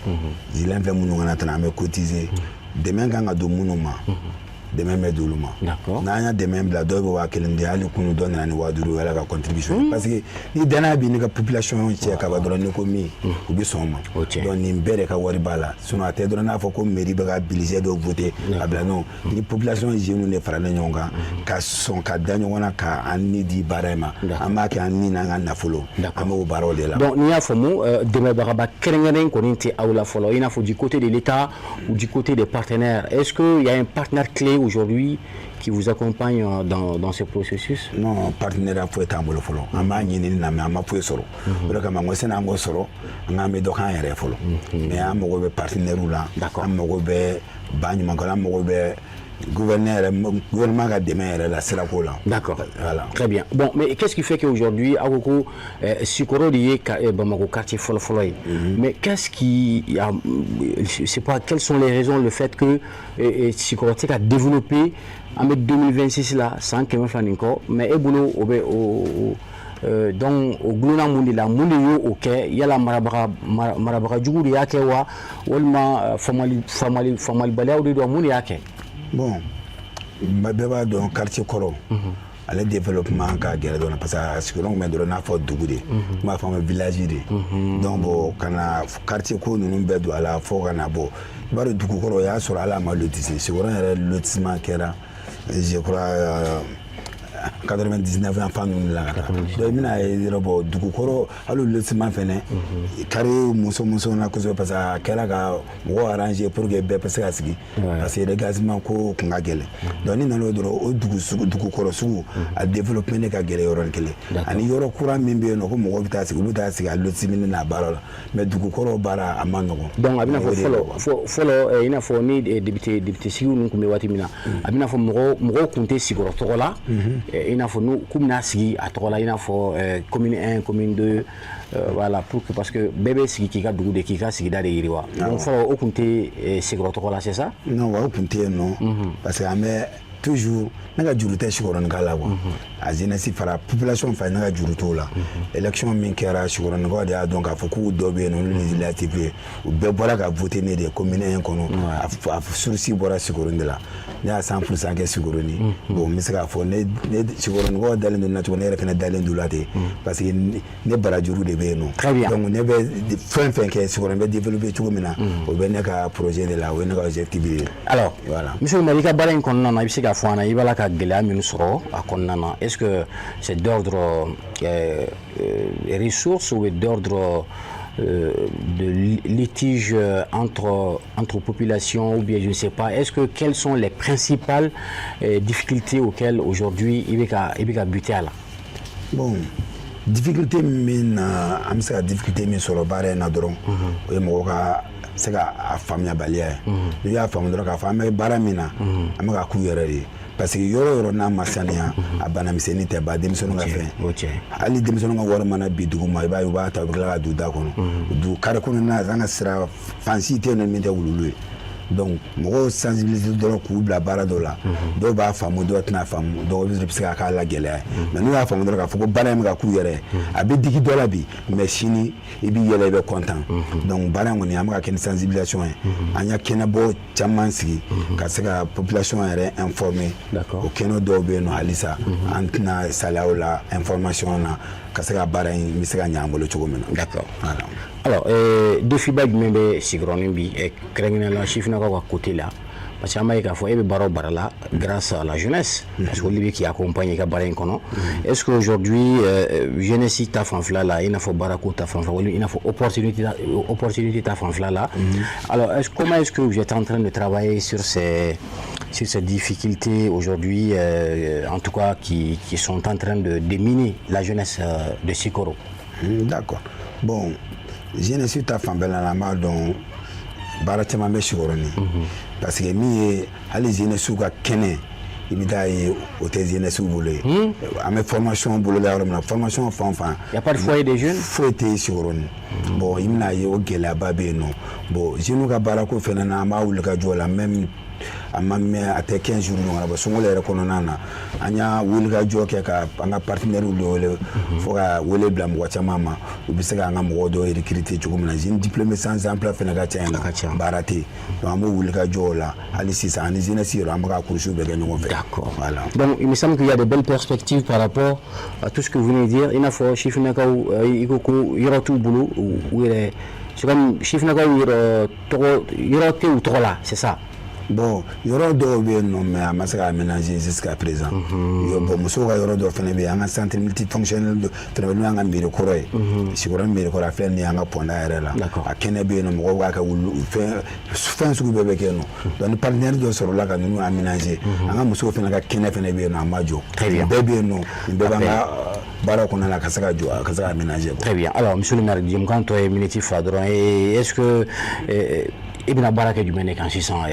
Zilan fɛn minnu kana tɛmɛ, an bɛ cotiser. Dɛmɛ kan ka don minnu ma, dɛmɛ bɛ d'olu ma. N'an y'a dɛmɛ bila, dɔw bɛ 1000 di. Hali kunu, dɔ nana ni 5000 ye, ala ka contribution, parce que ni danaya b'i n'i ka population cɛ ka ban dɔrɔn, n'i ko min, u bɛ sɔn o ma. Donc nin bɛɛ de ka wari b'a la. Sinon a tɛ dɔrɔn n'a fɔ ko mairie bɛ ka budget dɔ voter a bila. Non, ni population jeunes de faralen ɲɔgɔn kan ka sɔn ka da ɲɔgɔn na ka an ni di baara in ma, an b'a kɛ an ni n'an ka nafolo, an b'o baaraw de la. Donc n'i y'a faamu, dɛmɛbagaba kɛrɛnkɛrɛn kɔni tɛ aw la fɔlɔ, i n'a fɔ du côté de l'État ou du côté des partenaires. Est-ce qu'il y a un partenaire clé aujourd'hui qui vous accompagne dans ce processus? Non, partenaire foyi t'an bolo fɔlɔ. An b'a ɲini na, mais an ma foyi sɔrɔ. O de kama n ko sani an k'o sɔrɔ, an k'an bɛ dɔ k'an yɛrɛ fɔlɔ. Mais an mago bɛ partenaire la, an mago bɛ ba ɲuman, an mago bɛ gouverneur yɛrɛ, gouvernement ka dɛmɛ yɛrɛ la sirako la. Voilà. Très bien. Bon, mais qu'est-ce qui fait qu'aujourd'hui, aw ko ko Sikɔrɔ de ye Bamako quartier fɔlɔ-fɔlɔ ye? Mais qu'est-ce qui a, je sais pas, quelles sont les raisons, le fait que Sikɔrɔ tɛ ka développer? An bɛ 2026 la, san 200 nin kɔ, mais e bolo, o bɛ o donc o gulonna mun de la? Mun de y'o kɛ? Yala marabaga jugu de y'a kɛ wa, walima faamali faamali faamalibaliyaw de don? Mun de y'a kɛ? Bon, bɛɛ b'a dɔn, quartier kɔrɔ ale développement ka gɛlɛn dɔɔnin, parce que a sigiyɔrɔ tun bɛ dɔrɔn n'a fɔ dugu de, n b'a fɔ ma village de. Donc bon, ka na quartier ko ninnu bɛɛ don a la fo ka na bɔ, i b'a dɔn, dugu kɔrɔ, o y'a sɔrɔ hali a ma lotissé. Sigiyɔrɔ yɛrɛ lotissement kɛra, je crois, 99 yan fan ninnu la ka taa. Donc i bɛna ye dɔrɔn, bon, dugu kɔrɔ, hali lotissement fɛnɛ carré muso muso na kosɛbɛ, parce que a kɛra ka mɔgɔw arranger pour que bɛɛ bɛ se ka sigi, parce que recasement ko kun ka gɛlɛn. Donc ni nana o dɔrɔn, o dugu sugu, dugu kɔrɔ sugu, a développement ne ka gɛlɛn yɔrɔnin kelen. Ani yɔrɔ kura min bɛ yen nɔ ko mɔgɔw bɛ taa sigi, olu bɛ taa sigi a lotissement n'a baara la, mais dugu kɔrɔ baara a ma nɔgɔn. Donc a bɛna fɔ fɔlɔ, i n'a fɔ ni député sigiw ninnu tun bɛ waati min na, a bɛna fɔ mɔgɔw tun tɛ Sikɔrɔ tɔgɔ la, i n'a fɔ n'u k'u bɛna sigi a tɔgɔ la, i n'a fɔ commune 1, commune 2, voilà, pour que, parce que bɛɛ bɛ sigi k'i ka dugu de, k'i ka sigida de yiriwa. Donc fɔlɔ, o tun tɛ Sikɔrɔ tɔgɔ la, c'est ça? Non, o tun tɛ yen nɔ, parce que an bɛ toujours, ne ka juru tɛ Sikɔrɔnika la quoi. A jeunesse fara population fɛ, ne ka juru t'o la. Élection min kɛra, Sikɔrɔnikaw de y'a dɔn k'a fɔ k'u dɔ bɛ yen nɔ, olu législatif ye, u bɛɛ bɔra ka voter ne de ye commune 1 kɔnɔ. A source bɔra Sikɔrɔni de la. Ne y'a 100% kɛ Sikɔrɔni. Bon, n bɛ se k'a fɔ ne Sikɔrɔnikaw dalen don ne na cogo, ne yɛrɛ fana dalen don la ten, parce que ne barajuru de bɛ yen nɔ. Donc ne bɛ fɛn fɛn kɛ, Sikɔrɔni bɛ développer cogo min na, o bɛ ne ka projet de la, o ye ne ka objectif ye. Alors voilà. Monsieur Oumar, i ka baara in kɔnɔna na, i bɛ se k'a fɔ an na, i b'a la ka gɛlɛya minnu sɔrɔ a kɔnɔna na. Est-ce que c'est d'ordre ressources ou d'ordre de litige entre populations ou bien je ne sais pas? Est-ce que quelles sont les principales difficultés auxquelles aujourd'hui i bɛ ka buter a la? Bon, difficulté min na, an bɛ se ka difficulté min sɔrɔ baara in na dɔrɔn, o ye mɔgɔ ka se ka a faamuyabaliya ye. N'i y'a faamu dɔrɔn k'a fɔ an bɛ baara min na, an bɛ ka k'u yɛrɛ de ye, parce que yɔrɔ o yɔrɔ n'a ma saniya, a banamisɛnnin tɛ ba denmisɛnninw ka fɛn. Hali denmisɛnninw ka wari mana bi dugu ma, i b'a ye u b'a ta, u bɛ tila ka don da kɔnɔ. Du carré kɔnɔna, an ka sira fan si tɛ yen nɔ min tɛ wuluwulu ye. Donc mɔgɔw sensibiliser dɔrɔn k'u bila baara dɔw la, dɔw b'a faamu, dɔw tɛna faamu, dɔw bɛ se ka k'a la gɛlɛya ye. Mais n'u y'a faamu dɔrɔn k'a fɔ ko baara in bɛ ka k'u yɛrɛ ye, a bɛ digi dɔ la bi, mais sini i b'i yɛlɛ, i bɛ content. Donc baara in kɔni, an bɛ ka kɛ ni sensibilisation ye. An ya kɛnɛbɔ caman sigi ka se ka population yɛrɛ informer. O kɛnɛ dɔw bɛ yen nɔ, halisa an tɛna saliya o la, information na, ka se ka baara in bɛ se ka ɲɛ an bolo cogo min na. Voilà. Alors, défi ba jumɛn bɛ Sikɔrɔni bi, kɛrɛnkɛrɛnnenya la sifinnakaw ka côté la? Parce que an b'a ye k'a fɔ e bɛ baara o baara la grâce à la jeunesse, parce que olu bɛ k'i accompagner i ka baara in kɔnɔ. Est-ce que aujourd'hui jeunesse ta fanfɛla la, i n'a fɔ baarako ta fanfɛla, walima i n'a fɔ opportunité ta fanfɛla la, alors comment est-ce que vous êtes en train de travailler sur ces difficultés aujourd'hui, en tout cas qui sont en train de déminer la jeunesse de Sikoro? D'accord. Bon, jeunesse ta fanfɛla la, an b'a dɔn baara caman bɛ Sikɔrɔni, parce que min ye hali jeunesse ka kɛnɛ, i bɛ taa ye o tɛ jeunesse bolo ye. An bɛ formation boloda yɔrɔ min na, formation fan o fan. Y a pas de foyer des jeunes. Foyi tɛ Sikɔrɔni. Bon, i bɛna ye o gɛlɛyaba bɛ yen nɔ. Bon, jeunes ka baarako fɛnɛ na, an b'a wuli ka jɔ la. Même a ma mɛn, a tɛ 15 jours ɲɔgɔn na bɔ, sunkalo yɛrɛ kɔnɔna na, an y'a wuli ka jɔ kɛ ka an ka partenaires de wele, fo ka wele bila mɔgɔ caman ma, u bɛ se k'an ka mɔgɔw dɔw recruter cogo min na. Jeunes diplômés sans emploi fɛnɛ ka ca yen nɔ, baara tɛ yen. Donc an b'o wuli ka jɔ o la hali sisan, ani jeunesse yɛrɛ, an bɛ ka kurusiw bɛɛ kɛ ɲɔgɔn fɛ. Voilà. Voilà. Donc il me semble qu'il y a de belles perspectives par rapport à tout ce que vous venez de dire. I n'a fɔ sifinnakaw, i ko ko yɔrɔ t'u bolo u yɛrɛ, c'est comme sifinnakaw yɛrɛ tɔgɔ, yɔrɔ tɛ u tɔgɔ la, c'est ça? Bon, yɔrɔ dɔw bɛ yen nɔ, mais a ma se ka aménager jusqu'à présent. Bon, musow ka yɔrɔ dɔ fana bɛ yen, an ka centre multifonctionnel dɔ fana bɛ, n'o y'an ka mairie kɔrɔ ye, Sikɔrɔni mairie kɔrɔ, a filɛ nin ye, an ka pɔnda yɛrɛ la, a kɛnɛ bɛ yen nɔ, mɔgɔw b'a kɛ wulu fɛn fɛn sugu bɛɛ bɛ kɛ yen nɔ. Donc ni partenaire dɔ sɔrɔla ka ninnu aménager, an ka musow fana ka kɛnɛ fana bɛ yen nɔ, a ma jɔ. Nin bɛɛ bɛ yen nɔ, nin bɛɛ b'an ka baara kɔnɔna la, ka se ka jɔ, ka se ka aménager. Très bien. Alors, monsieur le maire, jɛmukan tɔ ye miniti 2 dɔrɔn. Est-ce que i bɛna baara kɛ jumɛn de kan sisan?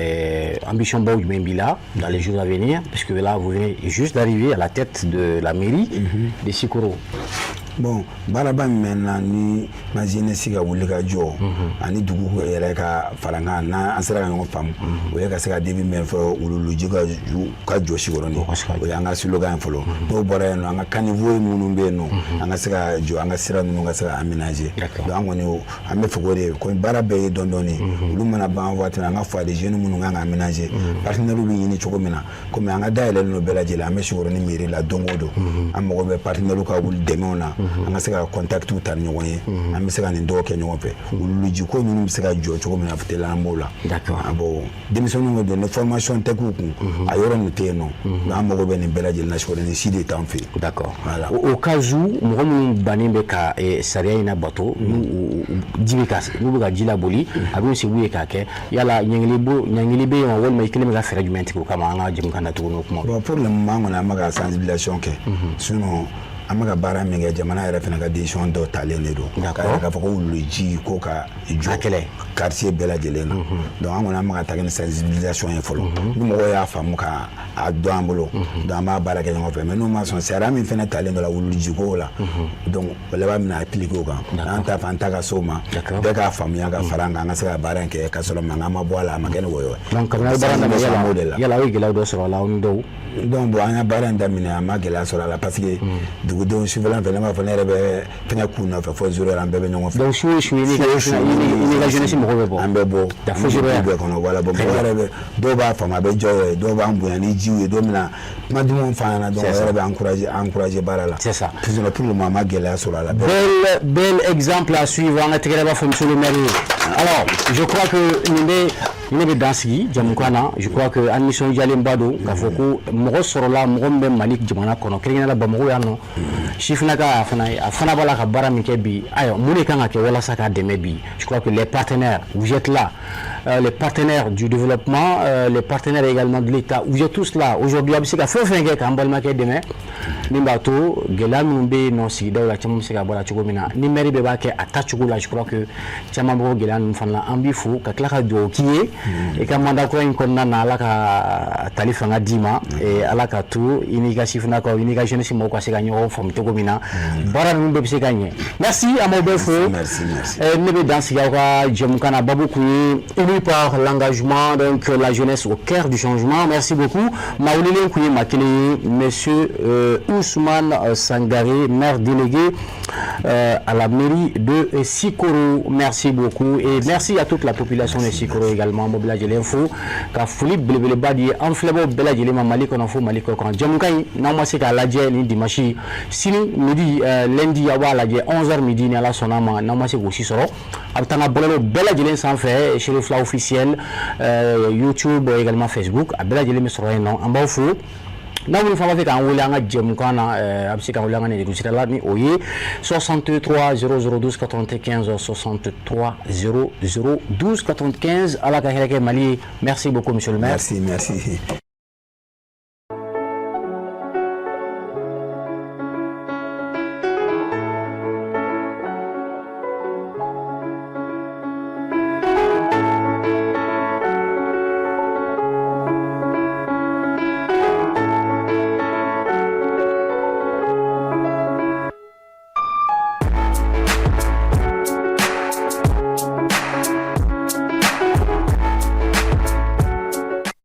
Ambition baw jumɛn b'i la dans les jours à venir, puisque là vous venez juste d'arriver à la tête de la mairie de Sikoro? Bon, baaraba min bɛ na ni ma jeunesse ka wuli ka jɔ ani dugu yɛrɛ ka fara n kan, n'an sera ka ɲɔgɔn faamu, o ye ka se ka debi min fɔ, wuluwuluji ka jɔ Sikɔrɔni, o y'an ka slogan ye fɔlɔ. N'o bɔra yen nɔ, an ka caniveau minnu bɛ yen nɔ, an ka se ka jɔ, an ka sira ninnu ka se ka aménager. Donc an kɔni, an bɛ fɛ k'o de komi baara bɛɛ ye dɔɔni dɔɔni, olu mana ban waati min, an ka foyer de jeunes minnu kan ka aménager, partenaires bɛ ɲini cogo min na, komi an ka dayɛlɛlen don bɛɛ lajɛlen, an bɛ Sikɔrɔni mairie la don o don, an mago bɛ partenaires ka wuli dɛmɛw na, an ka se ka contacts ta ni ɲɔgɔn ye, an bɛ se ka nin dɔw kɛ ɲɔgɔn fɛ, wuluwuluji ko ninnu bɛ se ka jɔ cogo min na teliya, an b'o la. Bon, denmisɛnninw ka don ni formation tɛ k'u kun, a yɔrɔ nin tɛ yen nɔ. Donc an mago bɛ nin bɛɛ lajɛlen na, Sikɔrɔni si de t'an fɛ yen. Voilà. Au cas où mɔgɔ minnu bannen bɛ ka sariya in labato, n'u ji bɛ ka, n'u bɛ ka ji laboli, a bɛ se ye k'a kɛ, yala ɲangili bɛ yen wa, walima i kelen bɛ ka fɛɛrɛ jumɛn tigɛ o kama? An ka jɛmukan datugu n'o kuma. Bon, pour le moment an kɔni, an bɛ ka sensibilisation kɛ. Sinon an bɛ ka baara min kɛ, jamana yɛrɛ fana ka décision dɔ talen de don k'a yira k'a fɔ ko wuluji ko ka jɔ kɛlɛ quartier bɛɛ lajɛlen na. Donc an kɔni, an bɛ ka taa ni sensibilisation ye fɔlɔ. Ni mɔgɔw y'a faamu ka a dɔn an bolo, donc an b'a baara kɛ ɲɔgɔn fɛ. Mais n'u ma sɔn, sariya min fana talen don la wuluji ko la, donc o laban bɛna appliquer o kan. An t'a fɛ an ta ka s'o ma, bɛɛ k'a faamuya ka fara an kan, an ka se ka baara in kɛ ka sɔrɔ mankan ma bɔ a la, a ma kɛ ni wɔyɔ ye. Donc kabini aw baara daminɛ, yala aw ye gɛlɛya dɔ sɔrɔ a la, aw ni dɔw? Donc bon, an ka baara in daminɛ, a ma gɛlɛya sɔrɔ a la, parce que dugudenw sufɛla fɛ, ne b'a fɔ ne yɛrɛ bɛ fɛngɛ k'u nɔfɛ fo zéro heure, an bɛɛ bɛ ɲɔgɔn fɛ. Donc su o su, i n'i ka jeunesse mɔgɔw bɛ bɔ? An bɛ bɔ fo zéro heure bɛɛ kɔnɔ. Voilà. Bon, mɔgɔ yɛrɛ bɛ, dɔw b'a faamu, a bɛ jɔ yɛrɛ, dɔw b'an bonya ni jiw ye, dɔw bɛna kuma dumanw f'an ɲɛna, donc o yɛrɛ bɛ encourager baara la. C'est ça. Sinon pour le moment, a ma gɛlɛya sɔrɔ a la. Bel bel exemple à suivre. An ka tɛgɛrɛ b'a fɔ monsieur le maire ye. Alors, je crois que nin bɛ dan sigi jamukan na. Je crois que an nisɔndiyalenba don k'a fɔ ko mɔgɔ sɔrɔla, mɔgɔ min bɛ Mali jamana kɔnɔ, kɛrɛnkɛrɛnnenya la Bamakɔ yan nɔ, sifinnaka, a fana b'a la ka baara min kɛ bi. Ayiwa, mun de kan ka kɛ walasa k'a dɛmɛ bi? Je crois que les partenaires, vous êtes là, les partenaires du développement, les partenaires également de l'État, vous êtes tous là aujourd'hui. A bɛ se ka fɛn o fɛn kɛ k'an balimakɛ dɛmɛ, min b'a to gɛlɛya minnu bɛ yen nɔ sigidaw la, caman bɛ se ka bɔ a la cogo min na, ni maire bɛɛ b'a kɛ a ta cogo la, je crois que caman bɛ bɔ gɛlɛya ninnu fana la. An b'i fo ka tila ka dugawu k'i ye. I ka mandat kura in kɔnɔna na, Ala ka tali fanga d'i ma, Ala ka to i n'i ka sifinnakaw, i n'i ka jeunesse mɔgɔw ka se ka ɲɔgɔn faamu cogo min na, baara ninnu bɛɛ bɛ se ka ɲɛ. Merci, an b'aw bɛɛ fo. Merci, merci. Ne bɛ dan sigi aw ka jɛmukan na. Babu kun ye élu par l'engagement, donc la jeunesse au cœur du changement. Merci beaucoup. Maa welelen kun ye maa kelen ye, monsieur Ousmane Sangaré, maire délégué à la mairie de Sikoro. Merci beaucoup et merci à toute la population de Sikoro également. An b'aw bɛɛ lajɛlen fo ka foli belebeleba di an filɛbaw bɛɛ lajɛlen ma, Mali kɔnɔ fo Mali kɔ kan. Jɛmukan in, n'aw ma se k'a lajɛ ni dimanche, sini midi, lundi, aw b'a lajɛ 11h midi, ni Ala sɔnna a ma. N'aw ma se k'o si sɔrɔ, a bɛ taa n ka bɔlɔlɔ bɛɛ lajɛlen sanfɛ, Cherifla officiel, YouTube, également Facebook, a bɛɛ lajɛlen bɛ sɔrɔ yen nɔ. An b'aw fo. N'aw minnu fana b'a fɛ k'an wele an ka jɛmukan na, a bɛ se k'an wele an ka nɛgɛjuru sira la, ni o ye 63 00 12 95, 63 00 12 95. Ala ka hɛrɛ kɛ Mali ye. Merci beaucoup, monsieur le maire. Merci, merci.